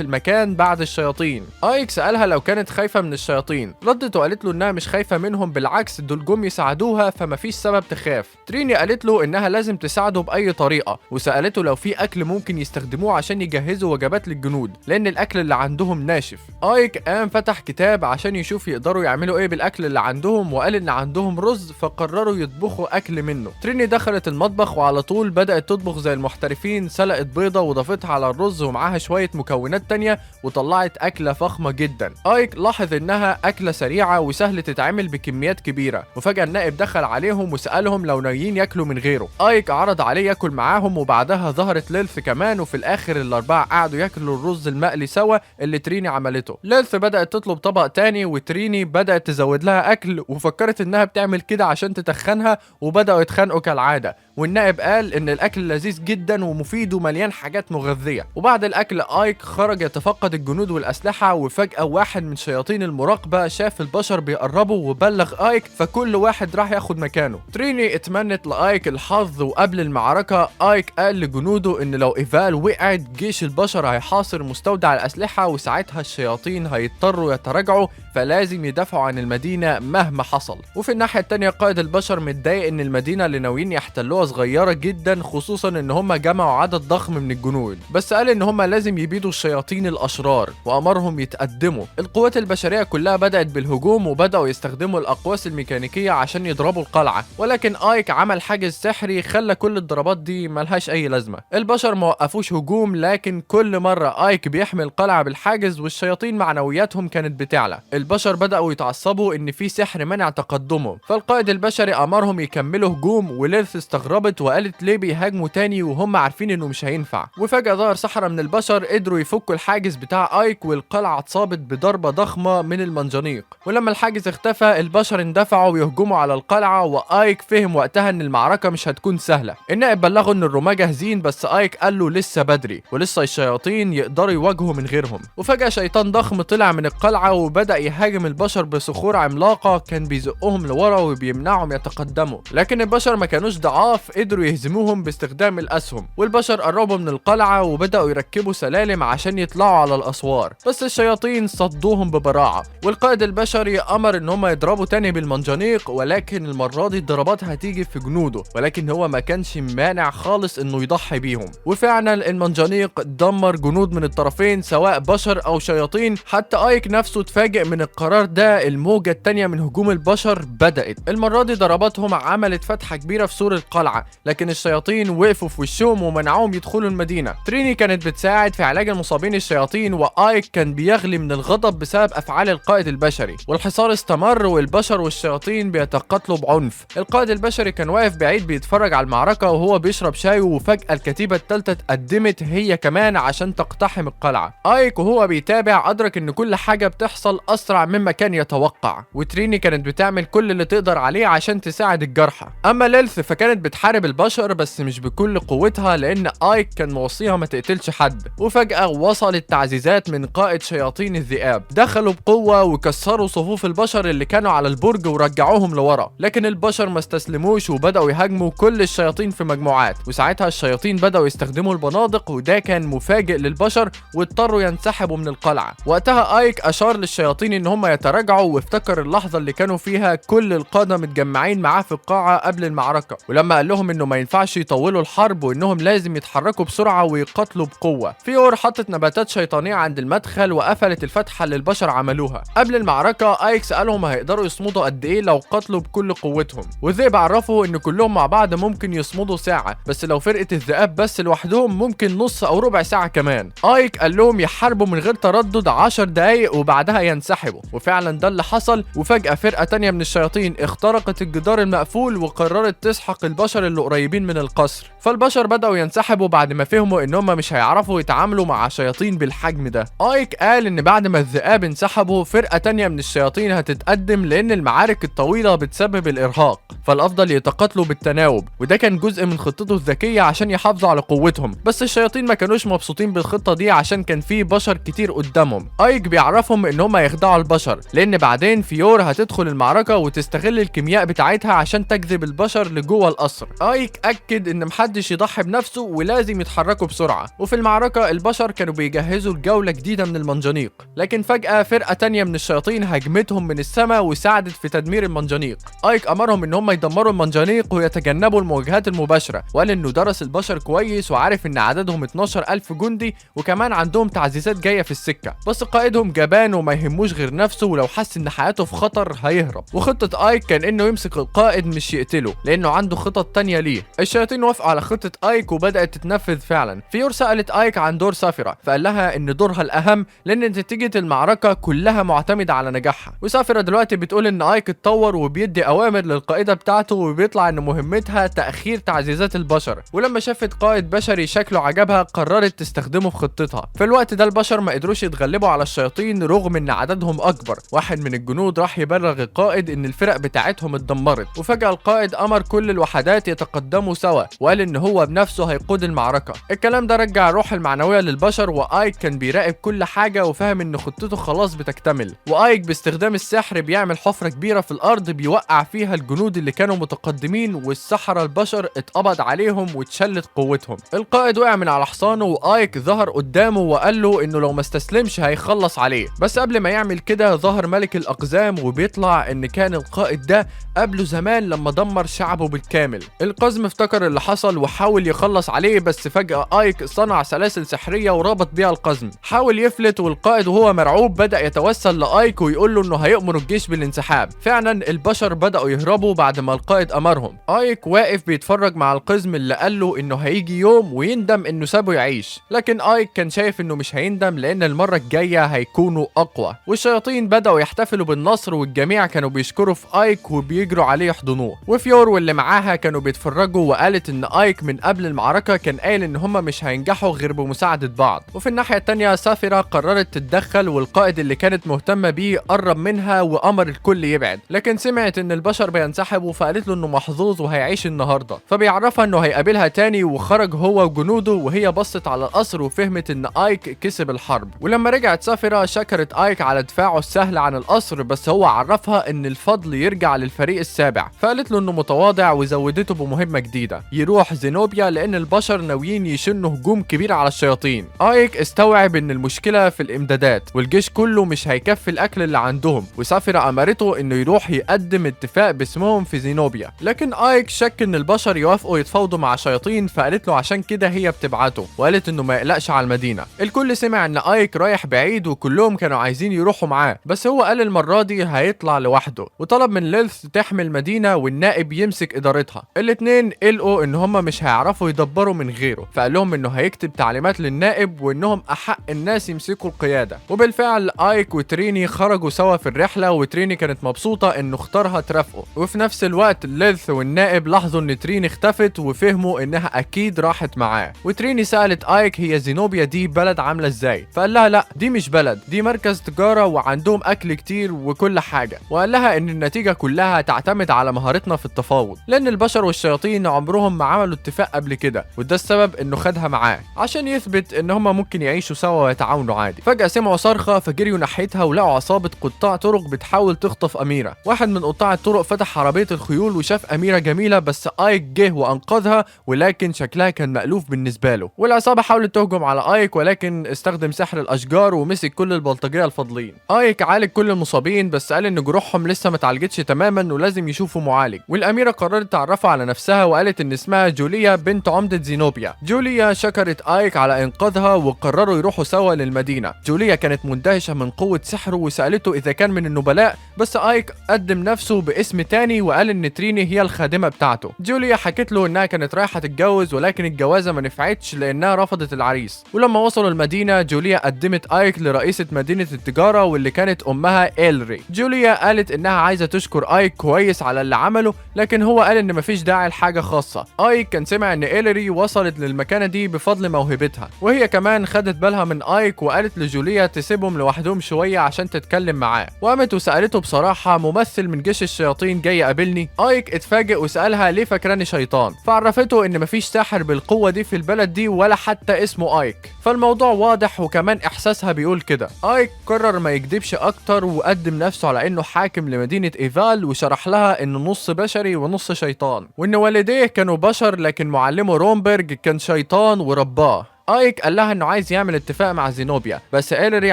المكان بعد الشياطين. ايك سألها لو كانت خايفة من الشياطين، ردت وقالت له انها مش خايفة منهم، بالعكس دول جم يساعدوها فمفيش سبب تخاف. تريني قالت له انها لازم تساعده باي طريقة، وسألته لو في اكل ممكن يستخدموه عشان يجهزوا وجبات للجنود لان الاكل اللي عندهم ناشف. ايك قام فتح كتاب عشان يشوف يقدروا يعملوا ايه بالاكل اللي عندهم، وقال ان عندهم رز فقرروا يطبخوا اكل منه. تريني دخلت المطبخ وعلى طول بدأت تطبخ زي المحترفين، سلقت بيضة وضافتها على الرز ومعاها شوية مكونات تانية وطلعت أكلة فخمة جدا. ايك لاحظ انها أكلة سريعة وسهل تتعمل بكميات كبيرة. وفجأة النائب دخل عليهم وسألهم لو ناويين ياكلوا من غيره. ايك عرض عليه ياكل معاهم، وبعدها ظهرت ليلث كمان، وفي الاخر الاربعة قعدوا ياكلوا الرز المقلي سوا اللي تريني عملته. ليلث بدأت تطلب طبق تاني، وتريني بدأت تزود لها اكل وفكرت انها بتعمل كده عشان تتخنها، وبدأوا يتخانقوا كالعادة. والنائب قال ان الاكل لذيذ جدا ومفيد ومليان حاجات مغذية. وبعد الاكل ايك خرج يتفقد الجنود والاسلحة، وفجأة واحد من شياطين المراقبة شاف البشر بيقربوا وبلغ ايك، فكل واحد راح ياخد مكانه. تريني اتمنت لايك الحظ، وقبل المعركة ايك قال لجنوده ان لو ايفال وقعت جيش البشر هيحاصر مستودع الاسلحة، وساعتها الشياطين هيضطروا يتراجعوا، فلازم يدافعوا عن المدينة مهما حصل. وفي الناحية التانية قائد البشر متضايق ان المدينة اللي ناويين يحتلوها صغيرة جدا، خصوصا ان هم جمعوا عدد ضخم من الجنود، بس قال ان هم لازم يبيدوا الشياطين الاشرار وامرهم يتقدموا. القوات البشرية كلها بدأت بالهجوم، وبدأوا يستخدموا الاقواس الميكانيكية عشان يضربوا القلعة، ولكن ايك عمل حاجز سحري خلى كل الضربات دي ملهاش اي لازمة. البشر ما وقفوش هجوم، لكن كل مرة ايك بيحمي القلعة بالحاجز والشياطين معنوياتهم كانت بتعلى. البشر بدأوا يتعصبوا ان في سحر منع تقدمهم، فالقائد البشري امرهم يكملوا هجوم، وليلث استغربت وقالت ليه بيهاجموا تاني وهم عارفين انه مش هينفع. وفجأة ظهر سحرة من البشر قدروا يفكوا الحاجز بتاع ايك، والقلعة اتصابت بضربة ضخمة من المنجنيق. ولما الحاجز اختفى البشر اندفعوا ويهجموا على القلعة، وايك فهم وقتها ان المعركة مش هتكون سهلة. النائب بلغه ان الرماة جاهزين، بس ايك قال له لسه بدري ولسه الشياطين يقدروا يواجهوا من غيرهم. وفجأة شيطان ضخم طلع من القلعة وبدأ يهاجم البشر بصخور عملاقة، كان بيزقهم لورا وبيمنعهم يتقدموا، لكن البشر ما كانوش ضعاف، قدروا يهزموهم باستخدام الأسهم. والبشر قربوا من القلعة وبدأوا يركبوا سلالم عشان يطلعوا على الأسوار، بس الشياطين صدوهم ببراعة. والقائد البشري أمر إن هم يضربوا تاني بالمنجنيق، ولكن المرة دي الضربات هتيجي في جنوده، ولكن هو ما كانش مانع خالص إنه يضحي بيهم. وفعلا المنجنيق دمر جنود من الطرفين سواء بشر أو شياطين. حتى ايك نفسه اتفاجئ من القرار ده. الموجة التانية من هجوم البشر بدأت، المرة دي ضرباتهم عملت فتحة كبيرة في سور القلعة، لكن الشياطين وقفوا في وشهم ومنعوهم يدخلوا المدينة. تريني كانت بتساعد في علاج المصابين الشياطين، وايك كان بيغلي من الغضب بسبب افعال القائد البشري. والحصار استمر والبشر والشياطين بيتقاتلوا بعنف. القائد البشري كان واقف بعيد بيتفرج على المعركة وهو بيشرب شاي، وفجأة الكتيبة الثالثة اتقدمت هي كمان عشان تقتحم القلعة. ايك وهو بيتابع ادرك ان كل حاجة بتحصل اسرع مما كان يتوقع، وتريني كانت بتعمل كل اللي تقدر عليه عشان تساعد الجرحى. اما ليلث فكانت بتحارب البشر بس مش بكل قوتها، لان ايك كان موصيها ما تقتلش حد. وفجأة وصلت تعزيزات من قائد شياطين الذئاب، دخلوا بقوة وكسروا صفوف البشر اللي كانوا على البرج ورجعوهم لورا، لكن البشر ما استسلموش وبدأوا يهاجموا كل الشياطين في مجموعات. وساعتها الشياطين بدأوا يستخدموا البنادق، وده كان مفاجئ للبشر واضطروا ينسحبوا من القلعة. وقتها ايك ايك اشار للشياطين ان هم يتراجعوا، وافتكر اللحظة اللي كانوا فيها كل القادة متجمعين معاه في القاعة قبل المعركة، ولما قال لهم انه ما ينفعش يطولوا الحرب وانهم لازم يتحركوا بسرعة ويقاتلوا بقوة. فيور حطت نباتات شيطانية عند المدخل وقفلت الفتحة اللي البشر عملوها. قبل المعركة ايك سالهم هيقدروا يصمدوا قد ايه لو قاتلوا بكل قوتهم، والذئب عرفوا ان كلهم مع بعض ممكن يصمدوا ساعة، بس لو فرقه الذئاب بس لوحدهم ممكن نص او ربع ساعة كمان. ايك قال لهم يحاربوا من غير تردد 10 دقايق وبعدها ينسحبوا، وفعلا ده اللي حصل. وفجأة فرقة تانية من الشياطين اخترقت الجدار المقفول وقررت تسحق البشر اللي قريبين من القصر. فالبشر بدأوا ينسحبوا بعد ما فهموا ان هم مش هيعرفوا يتعاملوا مع شياطين بالحجم ده. ايك قال ان بعد ما الذئاب انسحبوا فرقة تانية من الشياطين هتتقدم، لان المعارك الطويلة بتسبب الارهاق، فالافضل يتقاتلوا بالتناوب، وده كان جزء من خطته الذكية عشان يحافظوا على قوتهم. بس الشياطين ما كانوش مبسوطين بالخطة دي عشان كان في بشر كتير قدامهم. ايك بيعرفهم ان هم يخدعوا البشر، لان بعدين فيور هتدخل المعركة وتستغل الكيمياء بتاعتها عشان تجذب البشر لجوه القصر. ايك اكد ان محدش يضحي بنفسه ولازم يتحركوا بسرعة. وفي المعركة البشر كانوا بيجهزوا لجولة جديدة من المنجنيق، لكن فجأة فرقة تانية من الشياطين هاجمتهم من السماء وساعدت في تدمير المنجنيق. ايك امرهم ان هم يدمروا المنجنيق ويتجنبوا المواجهات المباشرة، وقال انه درس البشر كويس وعارف ان عددهم 12000 جندي وكمان عندهم تعزيزات جاية في السكة، بس قائدهم جبان وما يهموش غير نفسه، ولو حس ان حياته في خطر هيهرب. وخطة ايك كان انه يمسك القائد مش يقتله، لانه عنده خطط تانية ليه. الشياطين وافقوا على خطة ايك وبدأت تتنفذ فعلا. فيور سألت ايك عن دور سافيرا، فقال لها ان دورها الاهم لان نتيجة المعركة كلها معتمدة على نجاحها. وسافيرا دلوقتي بتقول ان ايك اتطور وبيدي اوامر للقائدة بتاعته، وبيطلع ان مهمتها تأخير تعزيزات البشر، ولما شافت قائد بشري شكله عجبها قررت تستخدمه في خطتها. في الوقت ده البشر ما قدروش يتغلبوا على الشياطين رغم ان عددهم اكبر. واحد من الجنود راح يبلغ القائد ان الفرق بتاعتهم اتدمرت، وفجأة القائد امر كل الوحدات يتقدموا سوا، وقال ان هو بنفسه هيقود المعركة. الكلام ده رجع الروح المعنوية للبشر، وايك كان بيراقب كل حاجة وفهم ان خطته خلاص بتكتمل. وايك باستخدام السحر بيعمل حفرة كبيرة في الارض بيوقع فيها الجنود اللي كانوا متقدمين، والسحرة البشر اتقبض عليهم واتشلت قوتهم. القائد وقع من على حصانه، وايك ظهر قدامه وقال له انه لو ما استسلمش هيخلص عليه. بس قبل ما يعمل كده ظهر ملك الاقزام، وبيطلع ان كان القائد ده قبله زمان لما دمر شعبه بالكامل. القزم افتكر اللي حصل وحاول يخلص عليه، بس فجأة ايك صنع سلاسل سحرية وربط بيها القزم. حاول يفلت، والقائد وهو مرعوب بدأ يتوسل لايك ويقول له انه هيأمر الجيش بالانسحاب. فعلا البشر بدأوا يهربوا بعد ما القائد امرهم. ايك واقف بيتفرج مع القزم اللي قال له انه هيجي يوم ويندم انه سابه يعيش، لكن ايك كان شايف انه مش هيندم لان المرة الجاية هيكونوا اقوى. والشياطين بدأوا يحتفلوا بالنصر، والجميع كانوا بيشكروا في ايك وبيجروا عليه يحضنوه. وفيور واللي معاها كانوا بيتفرجوا، وقالت ان ايك من قبل المعركة كان قايل ان هما مش هينجحوا غير بمساعدة بعض. وفي الناحية التانية سافيرا قررت تتدخل، والقائد اللي كانت مهتمة بيه قرب منها وامر الكل يبعد، لكن سمعت ان البشر بينسحبوا فقالت له انه محظوظ وهيعيش النهارده، فبيعرفها انه هيقابلها تاني. وخرج هو وجنوده، وهي بصت على القصر وفهمت ان ايك كسب الحرب. ولما رجعت سافيرا شكرت ايك على دفاعه السهل عن القصر، بس هو عرفها ان الفضل يرجع للفريق السابع، فقالت له انه متواضع وزودته بمهمة جديدة، يروح زينوبيا لان البشر ناويين يشنوا هجوم كبير على الشياطين. ايك استوعب ان المشكلة في الامدادات والجيش كله مش هيكفي الاكل اللي عندهم، وسافيرا امرته انه يروح يقدم اتفاق باسمهم في زينوبيا، لكن ايك شك ان البشر يوافقوا يتفاوضوا مع شياطين، فقالت له عشان كده هي بتبعته، وقالت انه ما يقلقش على المدينة. الكل سمع ان ايك رايح بعيد وكلهم كانوا عايزين يروحوا معاه، بس هو قال المرة دي هيطلع لوحده، وطلب من ليلث تحمي المدينة والنائب يمسك ادارتها. الاتنين قلقوا ان هما مش هيعرفوا يدبروا من غيره، فقال لهم انه هيكتب تعليمات للنائب وانهم احق الناس يمسكوا القيادة. وبالفعل ايك وتريني خرجوا سوا في الرحلة، وتريني كانت مبسوطة انه اختارها ترافقه. وفي نفس الوقت ليلث والنائب لاحظوا ان تريني اختفت وفهموا انها اكيد راحت معاه. وتريني سألت ايك هي زينوبيا دي بلد عاملة ازاي، فقال لها لا دي مش بلد، دي مركز تجارة وعندهم اكل كتير وكل حاجة. وقال لها ان النتيجة كلها تعتمد على مهارتنا في التفاوض، لان البشر والشياطين عمرهم ما عملوا اتفاق قبل كده، وده السبب انه خدها معاه عشان يثبت ان هما ممكن يعيشوا سوا ويتعاونوا عادي. فجأة سمعوا صرخة فجريوا ناحيتها ولقوا عصابة قطاع طرق بتحاول تخطف أميرة. واحد من قطاع الطرق فتح عربية الخيول وشاف أميرة جميلة، بس ايك جه وأنقذها، ولكن شكلها كان مألوف بالنسبة له. والعصابة حاولت تهجم على ايك، ولكن استخدم سحر الأشجار ومسك كل البلطجيه الفاضلين. ايك عالج كل المصابين، بس قال ان جروحهم لسه ما اتعالجتش تماما ولازم يشوفوا معالج. والاميره قررت تعرفه على نفسها وقالت ان اسمها جوليا بنت عمده زينوبيا. جوليا شكرت ايك على انقاذها وقرروا يروحوا سوا للمدينة. جوليا كانت مندهشه من قوة سحره وسالته اذا كان من النبلاء، بس ايك قدم نفسه باسم تاني وقال ان تريني هي الخادمة بتاعته. جوليا حكت له انها كانت رايحة تتجوز، ولكن الجوازه ما نفعتش لانها رفضت العريس. ولما وصلوا المدينة جوليا قدمت ايك لرئيسه مدينة التجارة واللي كانت امها إلري. جوليا قالت انها عايزه تشكر ايك كويس على اللي عمله، لكن هو قال ان مفيش داعي لحاجة خاصة. ايك كان سمع ان إلري وصلت للمكانه دي بفضل موهبتها، وهي كمان خدت بالها من ايك وقالت لجوليا تسيبهم لوحدهم شوية عشان تتكلم معاه. وقامت وسالته بصراحة، ممثل من جيش الشياطين جاي يقابلني؟ ايك اتفاجئ وسالها ليه فاكراني شيطان، فعرفته ان مفيش ساحر بالقوة دي في البلد دي ولا حتى اسمه ايك، فالموضوع واضح وكمان احساسها بيقول كده. ايك قرر ما يكذبش اكتر وقدم نفسه على انه حاكم لمدينة ايفال، وشرح لها انه نص بشري ونص شيطان، وان والديه كانوا بشر لكن معلمه رومبرج كان شيطان ورباه. ايك قال لها انه عايز يعمل اتفاق مع زينوبيا، بس إلري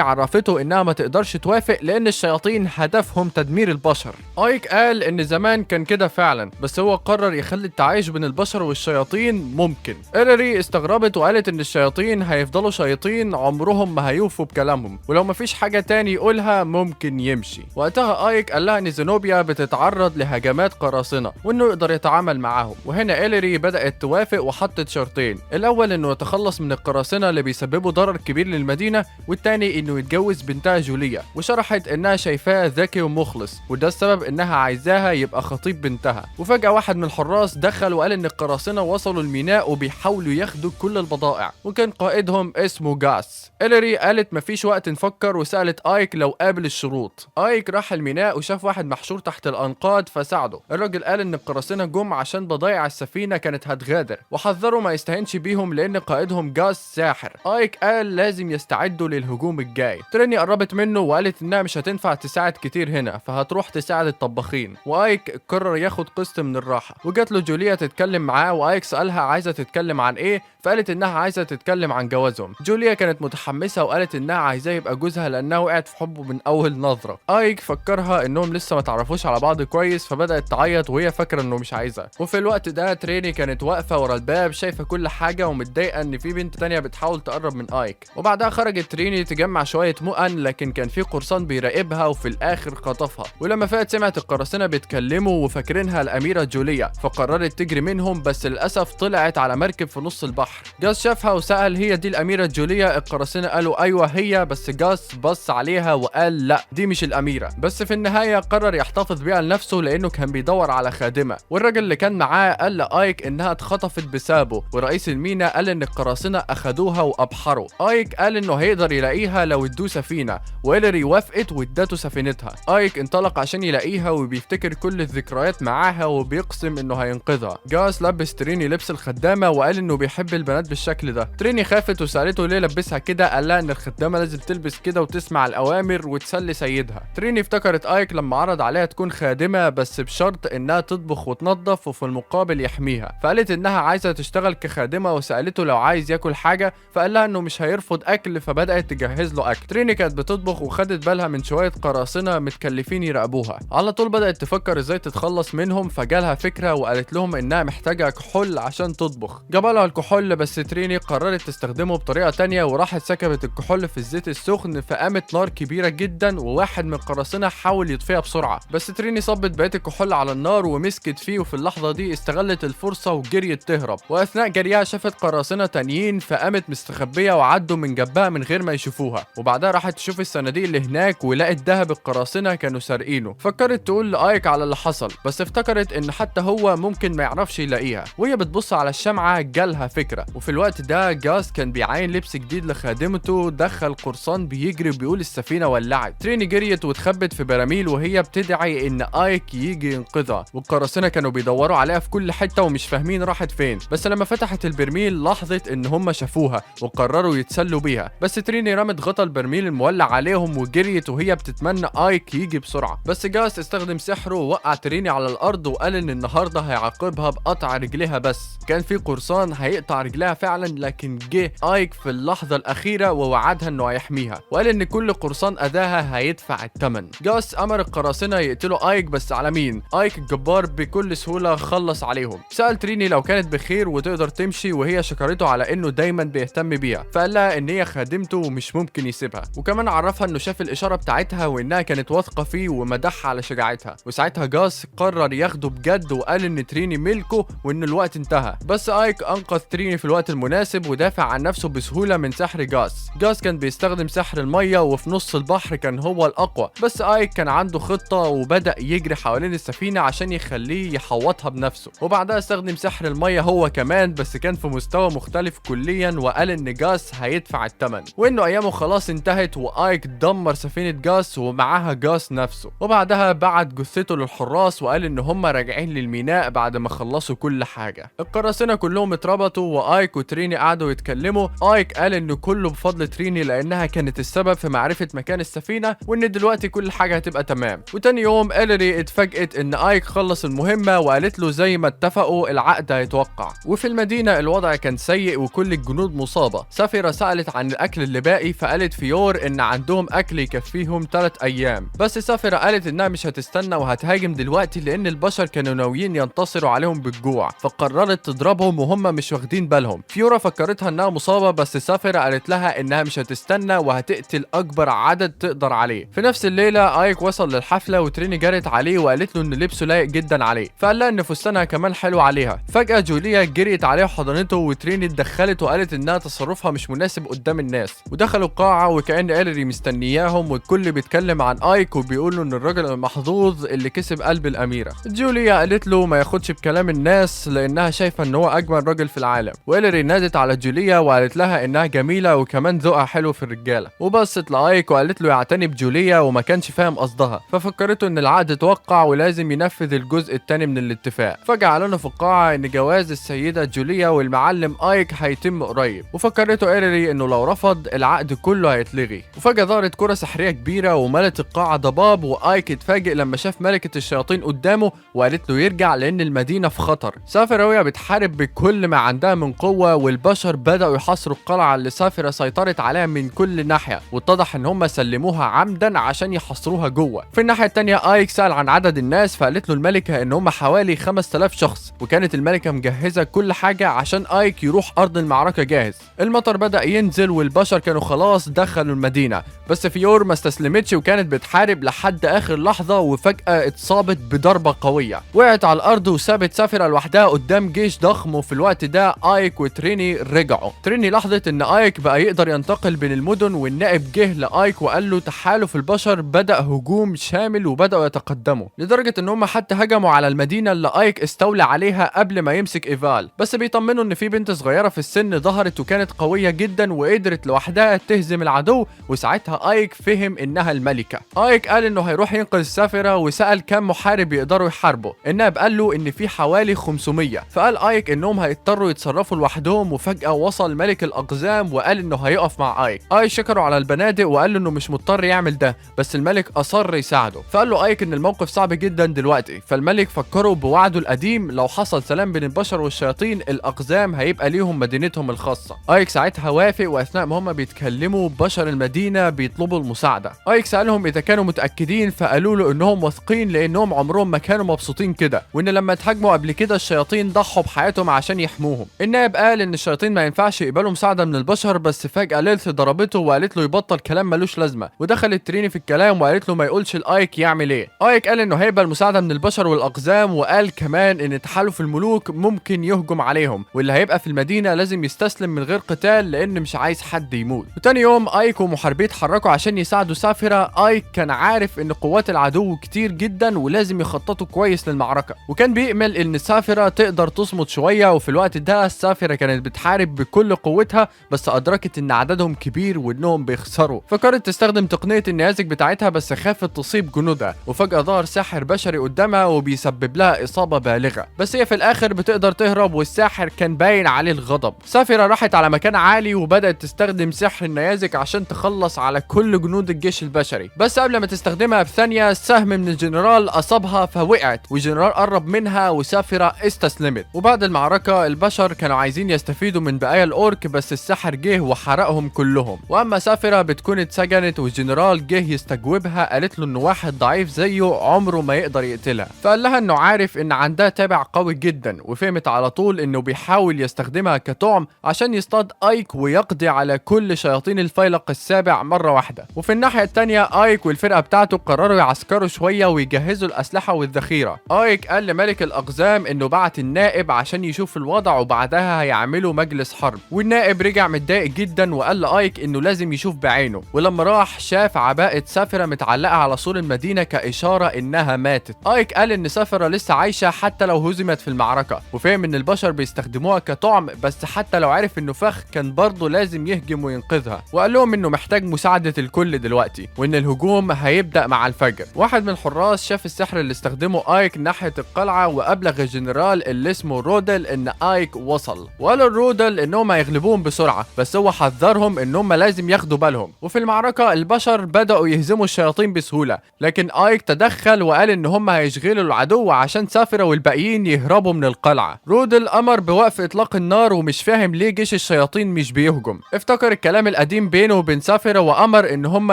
عرفته انها ما تقدرش توافق لان الشياطين هدفهم تدمير البشر. ايك قال ان زمان كان كده فعلا، بس هو قرر يخلي التعايش بين البشر والشياطين ممكن. إلري استغربت وقالت ان الشياطين هيفضلوا شياطين عمرهم ما هيوفوا بكلامهم، ولو ما فيش حاجة تاني يقولها ممكن يمشي. وقتها ايك قال لها ان زينوبيا بتتعرض لهجمات قراصنة وانه يقدر يتعامل معاهم، وهنا إلري بدأت توافق وحطت شرطين، الاول انه يتخلص من القراصنة اللي بيسببوا ضرر كبير للمدينة، والتاني انه يتجوز بنتها جوليا، وشرحت انها شايفاه ذكي ومخلص وده السبب انها عايزاها يبقى خطيب بنتها. وفجأة واحد من الحراس دخل وقال ان القراصنة وصلوا الميناء وبيحاولوا ياخدوا كل البضائع، وكان قائدهم اسمه جاس. إلري قالت مفيش وقت نفكر وسألت ايك لو قابل الشروط. ايك راح الميناء وشاف واحد محشور تحت الانقاض فساعده. الراجل قال ان القراصنة جم عشان بضايع السفينة كانت هتغادر، وحذره ما يستهينش بيهم لان قائدهم جاس ساحر. ايك قال لازم يستعدوا للهجوم الجاي. تريني قربت منه وقالت انها مش هتنفع تساعد كتير هنا، فهتروح تساعد الطباخين، وايك قرر ياخد قسط من الراحة. وجات له جوليا تتكلم معاه، وايك سالها عايزه تتكلم عن ايه، فقالت انها عايزه تتكلم عن جوازهم. جوليا كانت متحمسة وقالت انها عايزاه يبقى جوزها لانها وقعت في حبه من اول نظره. ايك فكرها انهم لسه ما تعرفوش على بعض كويس، فبدات تعيط وهي فاكره انه مش عايزها. وفي الوقت ده تريني كانت واقفة ورا الباب شايفه كل حاجة ومتضايقه ان في بنت تانية بتحاول تقرب من ايك. وبعدها خرجت تريني تجمع شوية مؤن، لكن كان في قرصان بيراقبها وفي الاخر خطفها. ولما فاقت سمعت القراصنة بيتكلموا وفاكرينها الاميرة جوليا، فقررت تجري منهم، بس للاسف طلعت على مركب في نص البحر. جاس شافها وسال هي دي الاميرة جوليا؟ القراصنة قالوا ايوه هي، بس جاس بص عليها وقال لا دي مش الاميرة. بس في النهاية قرر يحتفظ بيها لنفسه لانه كان بيدور على خادمه. والراجل اللي كان معاه قال لايك انها اتخطفت بسببه، ورئيس المينا قال ان القراصنة اخدوها وابحروا. ايك قال انه هيقدر يلاقيها لو ادوه سفينة، وإلري وافقت وادته سفينتها. ايك انطلق عشان يلاقيها وبيفتكر كل الذكريات معاها وبيقسم انه هينقذها. جاس لبس تريني لبس الخدامة وقال انه بيحب البنات بالشكل ده. تريني خافت وسالته ليه لبسها كده، قال لها ان الخدامة لازم تلبس كده وتسمع الاوامر وتسلي سيدها. تريني افتكرت ايك لما عرض عليها تكون خادمه بس بشرط انها تطبخ وتنظف وفي المقابل يحميها، فقالت انها عايزه تشتغل كخادمه وسالته لو عايز ياكل حاجة، فقال لها انه مش هيرفض اكل، فبدات تجهز له اكل. تريني كانت بتطبخ وخدت بالها من شوية قراصنة متكلفين يراقبوها. على طول بدات تفكر ازاي تتخلص منهم، فجالها فكرة وقالت لهم انها محتاجه كحول عشان تطبخ. جابلها الكحول، بس تريني قررت تستخدمه بطريقة تانية وراحت سكبت الكحول في الزيت السخن، فقامت نار كبيرة جدا وواحد من القراصنة حاول يطفيها بسرعة، بس تريني صبت بقية الكحول على النار ومسكت فيه، وفي اللحظة دي استغلت الفرصة وجريت تهرب. واثناء جريها شافت قراصنة تانيين فقامت مستخبيه وعدوا من جنبها من غير ما يشوفوها. وبعدها راحت تشوف الصناديق اللي هناك ولقت ذهب القراصنة كانوا سارقينه. فكرت تقول لايك على اللي حصل، بس افتكرت ان حتى هو ممكن ما يعرفش يلاقيها. وهي بتبص على الشمعة جالها فكرة. وفي الوقت ده جاس كان بيعاين لبس جديد لخادمته، دخل قرصان بيجري وبيقول السفينة ولعت. تريني جريت واتخبت في براميل وهي بتدعي ان ايك يجي ينقذها، والقراصنه كانوا بيدوروا عليها في كل حتة ومش فاهمين راحت فين. بس لما فتحت البرميل لاحظت ان هم شافوها وقرروا يتسلوا بيها، بس تريني رمت غطا البرميل المولع عليهم وجريت وهي بتتمنى ايك يجي بسرعة. بس جاس استخدم سحره ووقع تريني على الارض وقال ان النهارده هيعاقبها بقطع رجلها، بس كان في قرصان هيقطع رجلها فعلا، لكن جه ايك في اللحظة الاخيرة ووعدها انه هيحميها، وقال ان كل قرصان اذاها هيدفع الثمن. جاس امر القراصنة يقتلوا ايك، بس على مين؟ ايك الجبار بكل سهولة خلص عليهم. سأل تريني لو كانت بخير وتقدر تمشي، وهي شكرته على انه دايما بيهتم بيها، فقال لها ان هي خادمته ومش ممكن يسيبها، وكمان عرفها انه شاف الاشارة بتاعتها وانها كانت واثقة فيه ومدحها على شجاعتها. وساعتها جاس قرر ياخده بجد وقال ان تريني ملكه وان الوقت انتهى، بس ايك انقذ تريني في الوقت المناسب ودافع عن نفسه بسهولة من سحر جاس. جاس كان بيستخدم سحر المية وفي نص البحر كان هو الاقوى، بس ايك كان عنده خطه وبدا يجري حوالين السفينة عشان يخليه يحوطها بنفسه، وبعدها استخدم سحر المية هو كمان، بس كان في مستوى مختلف كليا، وقال ان جاس هيدفع الثمن وانه ايامه خلاص انتهت. وايك دمر سفينة جاس ومعاها جاس نفسه، وبعدها بعت جثته للحراس وقال ان هم راجعين للميناء بعد ما خلصوا كل حاجة. القراصنة كلهم اتربطوا وايك وتريني قعدوا يتكلموا. ايك قال ان كله بفضل تريني لانها كانت السبب في معرفة مكان السفينة، وان دلوقتي كل حاجة هتبقى تمام. وتاني يوم إلري اتفاجئت ان ايك خلص المهمة وقالت له زي ما اتفقوا العقد هيتوقع. وفي المدينة الوضع كان سيء وكل الجنود مصابه. سافيرا سالت عن الاكل اللي باقي، فقالت فيور ان عندهم اكل يكفيهم 3 ايام، بس سافيرا قالت انها مش هتستنى وهتهاجم دلوقتي لان البشر كانوا ناويين ينتصروا عليهم بالجوع، فقررت تضربهم وهم مش واخدين بالهم. فيورا فكرتها انها مصابه، بس سافيرا قالت لها انها مش هتستنى وهتقتل اكبر عدد تقدر عليه. في نفس الليلة ايك وصل للحفله وتريني جرت عليه وقالت له ان لبسه لايق جدا عليه، فقال لها ان فستانها كمان حلو عليها. فجاة جوليا جريت عليه وحضنته، وتريني اتدخلت وقالت انها تصرفها مش مناسب قدام الناس. ودخلوا القاعة وكأن إلري مستنياهم، والكل بيتكلم عن ايك وبيقولوا ان الراجل المحظوظ اللي كسب قلب الاميرة. جوليا قالت له ما ياخدش بكلام الناس لانها شايفه ان هو اجمل راجل في العالم. وإلري نادت على جوليا وقالت لها انها جميلة وكمان ذوقها حلو في الرجالة، وبصت لايك وقالت له يعتني بجوليا وما كانش فاهم قصدها، ففكرته ان العقد اتوقع ولازم ينفذ الجزء الثاني من الاتفاق. فجأة اعلنوا في القاعة ان جواز السيدة جوليا والمعلم ايك هيتم قريب، وفكرته إلري انه لو رفض العقد كله هيتلغي. وفجأة ظهرت كرة سحرية كبيرة وملت القاعة ضباب، وايك اتفاجئ لما شاف ملكة الشياطين قدامه وقالت له يرجع لان المدينة في خطر. سافيرا وهي بتحارب بكل ما عندها من قوة، والبشر بدأوا يحاصروا القلعة اللي سافيرا سيطرت عليها من كل ناحية، واتضح ان هم سلموها عمدا عشان يحاصروها جوه. في الناحية التانية ايك سأل عن عدد الناس، فقالت له الملكة ان هم حوالي 5000 شخص، وكانت الملكة مجهزة كل حاجة عشان ايك يروح ارض المعركة جاهز. المطر بدأ ينزل والبشر كانوا خلاص دخلوا المدينة، بس فيور ما استسلمتش وكانت بتحارب لحد اخر لحظة، وفجأة اتصابت بضربة قوية، وقعت على الارض وسابت سافيرا لوحدها قدام جيش ضخم. وفي الوقت ده ايك وتريني رجعوا. تريني لاحظت ان ايك بقى يقدر ينتقل بين المدن، والنائب جه لايك وقال له تحالف البشر بدأ هجوم شامل وبدأوا يتقدموا لدرجة ان هم حتى هجموا على المدينة اللي ايك استولى عليها قبل ما يمسك ايفال. بس بيطمنوا ان في بنت صغيرة في السن ظهرت وكانت قوية جدا وقدرت لوحدها تهزم العدو، وساعتها ايك فهم انها الملكة. ايك قال انه هيروح ينقذ سافيرا وسأل كم محارب يقدروا يحاربوا. النائب قال له ان في حوالي 500، فقال ايك انهم هيضطروا يتصرفوا لوحدهم. وفجأة وصل ملك الاقزام وقال انه هيقف مع ايك. ايك شكره على البنادق وقال له انه مش مضطر يعمل ده، بس الملك اصر يساعده. فقال له ايك ان الموقف صعب جدا دلوقتي، فالملك فكرة بوعده القديم لو حصل سلام بين البشر والشياطين الاقزام هيبقى ليهم مدينتهم الخاصة. ايك ساعتها وافق، واثناء ما هم بيتكلموا بشر المدينة بيطلبوا المساعدة. ايك سألهم اذا كانوا متأكدين، فقالوا له انهم واثقين لانهم عمرهم ما كانوا مبسوطين كده، وان لما اتهاجموا قبل كده الشياطين ضحوا بحياتهم عشان يحموهم. النائب قال ان الشياطين ما ينفعش يقبلوا مساعدة من البشر، بس فجأة ليلث ضربته وقالت له يبطل كلام ملوش لازمة، ودخلت تريني في الكلام وقالت له ما يقولش لايك يعمل ايه. ايك قال انه هيقبل مساعدة من البشر والاقزام، وقال كمان ان تحالف الملوك ممكن يهجم عليهم، واللي هيبقى في المدينة لازم يستسلم من غير قتال لان مش عايز حد يموت. وتاني يوم ايك ومحاربيه اتحركوا عشان يساعدوا سافيرا. ايك كان عارف ان قوات العدو كتير جدا ولازم يخططوا كويس للمعركة، وكان بيأمل ان سافيرا تقدر تصمد شوية. وفي الوقت ده سافيرا كانت بتحارب بكل قوتها، بس ادركت ان عددهم كبير وانهم بيخسروا، فكرت تستخدم تقنية النيازك بتاعتها بس خافت تصيب جنودها. وفجأة ظهر ساحر بشري قدامها وبيسبب لها إصابة بالغة، بس هي في الآخر بتقدر تهرب، والساحر كان باين عليه الغضب. سافيرا سافيرا راحت على مكان عالي وبدأت تستخدم سحر النيازك عشان تخلص على كل جنود الجيش البشري، بس قبل ما تستخدمها بثانية سهم من الجنرال أصابها فوقعت، والجنرال قرب منها وسافيرا استسلمت. وبعد المعركة البشر كانوا عايزين يستفيدوا من بقايا الأورك، بس السحر جه وحرقهم كلهم. وأما سافيرا بتكون اتسجنت والجنرال جه يستجوبها، قالت له إنه واحد ضعيف زيه عمره ما يقدر يقتلها، فقال لها إنه عارف إن عندها تابع قوي جدا، وفهمت على طول إنه بيحاول يستخدمها كطعم عشان يصطاد ايك ويقضي على كل شياطين الفيلق السابع مرة واحدة. وفي الناحية التانية ايك والفرقة بتاعته قرروا يعسكروا شوية ويجهزوا الأسلحة والذخيرة. ايك قال لملك الأقزام انه بعت النائب عشان يشوف الوضع وبعدها هيعملوا مجلس حرب، والنائب رجع متضايق جدا وقال لايك انه لازم يشوف بعينه. ولما راح شاف عباءة سافرة متعلقة على سور المدينة كإشارة انها ماتت. ايك قال ان سافرة لسه عايشة حتى لو هزمت في المعركة، وفهم ان البشر بيستخدموها كطعم، بس حتى لو عرف انه فخ كان برضه لازم يهجم وينقذها. وقال لهم انه محتاج مساعدة الكل دلوقتي، وان الهجوم هيبدأ مع الفجر. واحد من الحراس شاف السحر اللي استخدمه ايك ناحية القلعة وابلغ الجنرال اللي اسمه رودل ان ايك وصل، وقال الرودل انهم هيغلبوهم بسرعة، بس هو حذرهم انهم لازم ياخدوا بالهم. وفي المعركة البشر بدأوا يهزموا الشياطين بسهولة، لكن ايك تدخل وقال ان هم هيشغلوا العدو عشان سافرة والباقيين يهربوا من القلعة. رودل امر بوقف اطلاق النار ومش فاهم ليه جيش الشياطين مش بيهجم. افتكر الكلام القديم بينه وبين سافرة وامر ان هم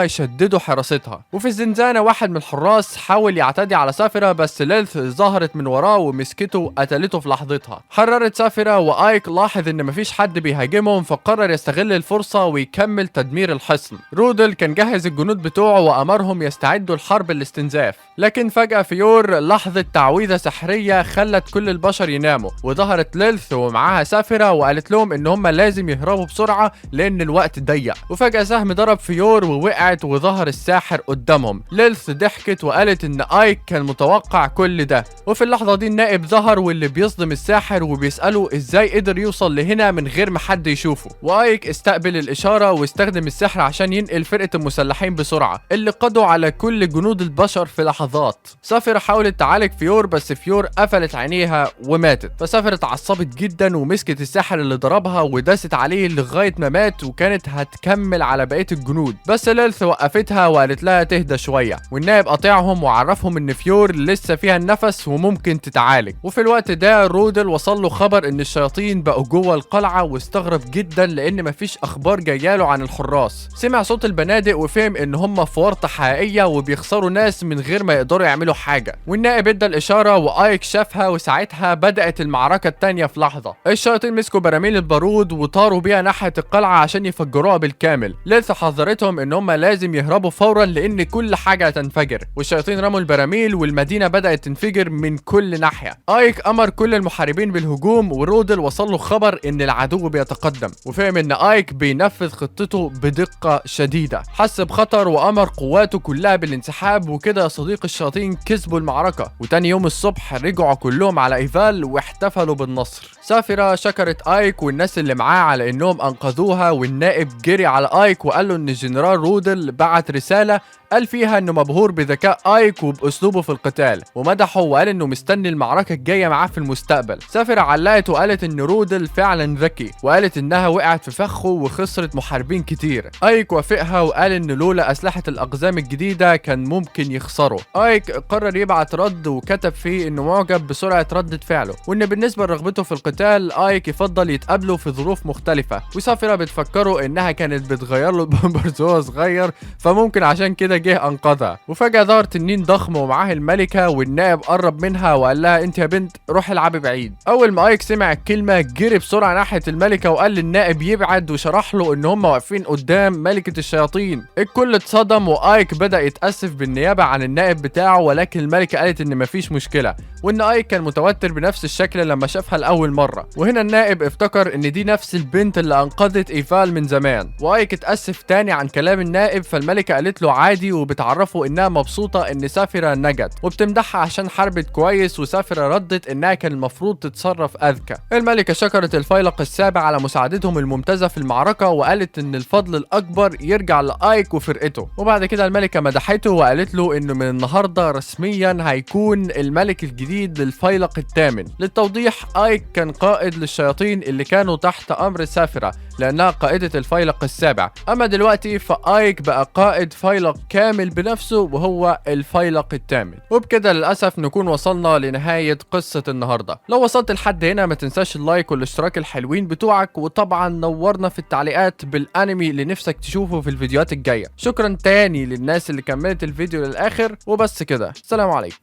يشددوا حراستها. وفي الزنزانة واحد من الحراس حاول يعتدي على سافرة، بس ليلث ظهرت من وراه ومسكته وقتلته في لحظتها. حررت سافرة، وايك لاحظ ان مفيش حد بيهاجمهم فقرر يستغل الفرصة ويكمل تدمير الحصن. رودل كان جهز الجنود بتوعه وامرهم يستعدوا لحرب الاستنزاف، لكن فجأة فيور لحظة تعويذة سحرية خلت كل البشر يناموا، وظهرت ليلث ومعاها سافرة وقالت لهم ان هم لازم يهربوا بسرعة لان الوقت ضيق. وفجأة سهم ضرب فيور ووقعت وظهر الساحر قدامهم. ليلث ضحكت وقالت ان ايك كان متوقع كل ده. وفي اللحظة دي النائب ظهر واللي بيصدم الساحر وبيسأله ازاي قدر يوصل لهنا من غير ما حد يشوفه. وايك استقبل الإشارة واستخدم السحر عشان ينقل فرقة المسلحين بسرعة اللي قضوا على كل جنود البشر في لحظات. سافرة حاولت تعالج فيور، بس فيور قفلت عينيها وماتت. فسافرة اتعصبت جدا ومسكت الساحر اللي ضربها وداست عليه لغاية ما مات، وكانت هتكمل على بقية الجنود، بس ليلث وقفتها وقالت لها تهدى شوية. والنائب قاطعهم وعرفهم ان فيور لسه فيها النفس وممكن تتعالج. وفي الوقت ده رودل وصل له خبر ان الشياطين بقوا جوه القلعة، واستغرب جدا لان مفيش اخبار جاياله عن الحراس. سمع صوت البنادق وفهم ان هم في ورطة حقيقية وبيخسروا ناس من غير ما يقدروا يعملوا حاجة. والنائب ادى الاشارة وايك شافها، وساعتها بدأت المعركة التانية في لحظة. الشياطين مسكوا براميل البارود وطاروا بيها ناحية القلعة عشان يفجروها بالكامل. ليلث حذرتهم ان هم لازم يهربوا فورا لان كل حاجة هتنفجر، والشياطين رموا البراميل والمدينة بدأت تنفجر من كل ناحية. ايك امر كل المحاربين بالهجوم، ورودل وصل له خبر ان العدو بيتقدم، وفهم ان ايك بينفذ خطته بدقة شديدة. حس بخطر وامر قواته كلها بالانسحاب، وكده يا صديق الشياطين كسبوا المعركة. وتاني يوم الصبح رجعوا كلهم على ايفال واحتفلوا بالنصر. سافرة شكرت ايك والناس اللي معاه على انهم انقذوها، والنائب جري على ايك وقال له ان الجنرال رودل بعت رسالة قال فيها انه مبهور بذكاء ايك وباسلوبه في القتال، ومدحه وقال انه مستني المعركة الجاية معاه في المستقبل. سافرة علقت وقالت ان رودل فعلا ذكي، وقالت انها وقعت في فخه وخسرت محاربين كتير. ايك وافقها وقال ان لولا اسلحة الاقزام الجديدة كان ممكن يخسروا. ايك قرر يبعت رد وكتب فيه انه معجب بسرعة ردة فعله، وان بالنسبة لرغبته في القتال ايك يفضل يتقابلوا في ظروف مختلفة. وسافرة بتفكره انها كانت بتغير له البامبرز وهو صغير، فممكن عشان كده جه انقذها. وفجأة ظهر تنين ضخم ومعاه الملكة، والنائب قرب منها وقال لها انت يا بنت روح العبي بعيد. اول ما ايك سمع الكلمة جري بسرعة ناحية الملكة وقال للنائب يبعد، وشرح له ان هم واقفين قدام ملكة الشياطين. الكل اتصدم، وايك بدأ يتأسف بالنيابة عن النائب بتاعه، ولكن الملكة قالت ان مفيش مشكلة، وان ايك كان متوتر بنفس الشكل لما شافها لأول مرة. وهنا النائب افتكر ان دي نفس البنت اللي انقذت ايفال من زمان، وايك اتأسف تاني عن كلام النائب. فالملكة قالت له عادي، وبتعرفه انها مبسوطة ان سافرة نجت، وبتمدحها عشان حاربت كويس، وسافرة ردت انها كان المفروض تتصرف اذكى. الملكة شكرت الفيلق السابع على مساعدتهم الممتازة في المعركة، وقالت ان الفضل الاكبر يرجع لايك وفرقته. وبعد كده الملكة مدحته وقالت له انه من النهاردة رسميا هيكون الملك الجديد للفيلق الثامن. للتوضيح، ايك كان قائد للشياطين اللي كانوا كانوا تحت امر سافيرا لانها قائدة الفيلق السابع. اما دلوقتي فايك بقى قائد فيلق كامل بنفسه وهو الفيلق الثامن. وبكده للاسف نكون وصلنا لنهاية قصة النهاردة. لو وصلت لحد هنا ما تنساش ال like والاشتراك الحلوين بتوعك، وطبعا نورنا في التعليقات بالانمي اللي نفسك تشوفه في الفيديوهات الجاية. شكرا تاني للناس اللي كملت الفيديو للاخر، وبس كده، السلام عليكم.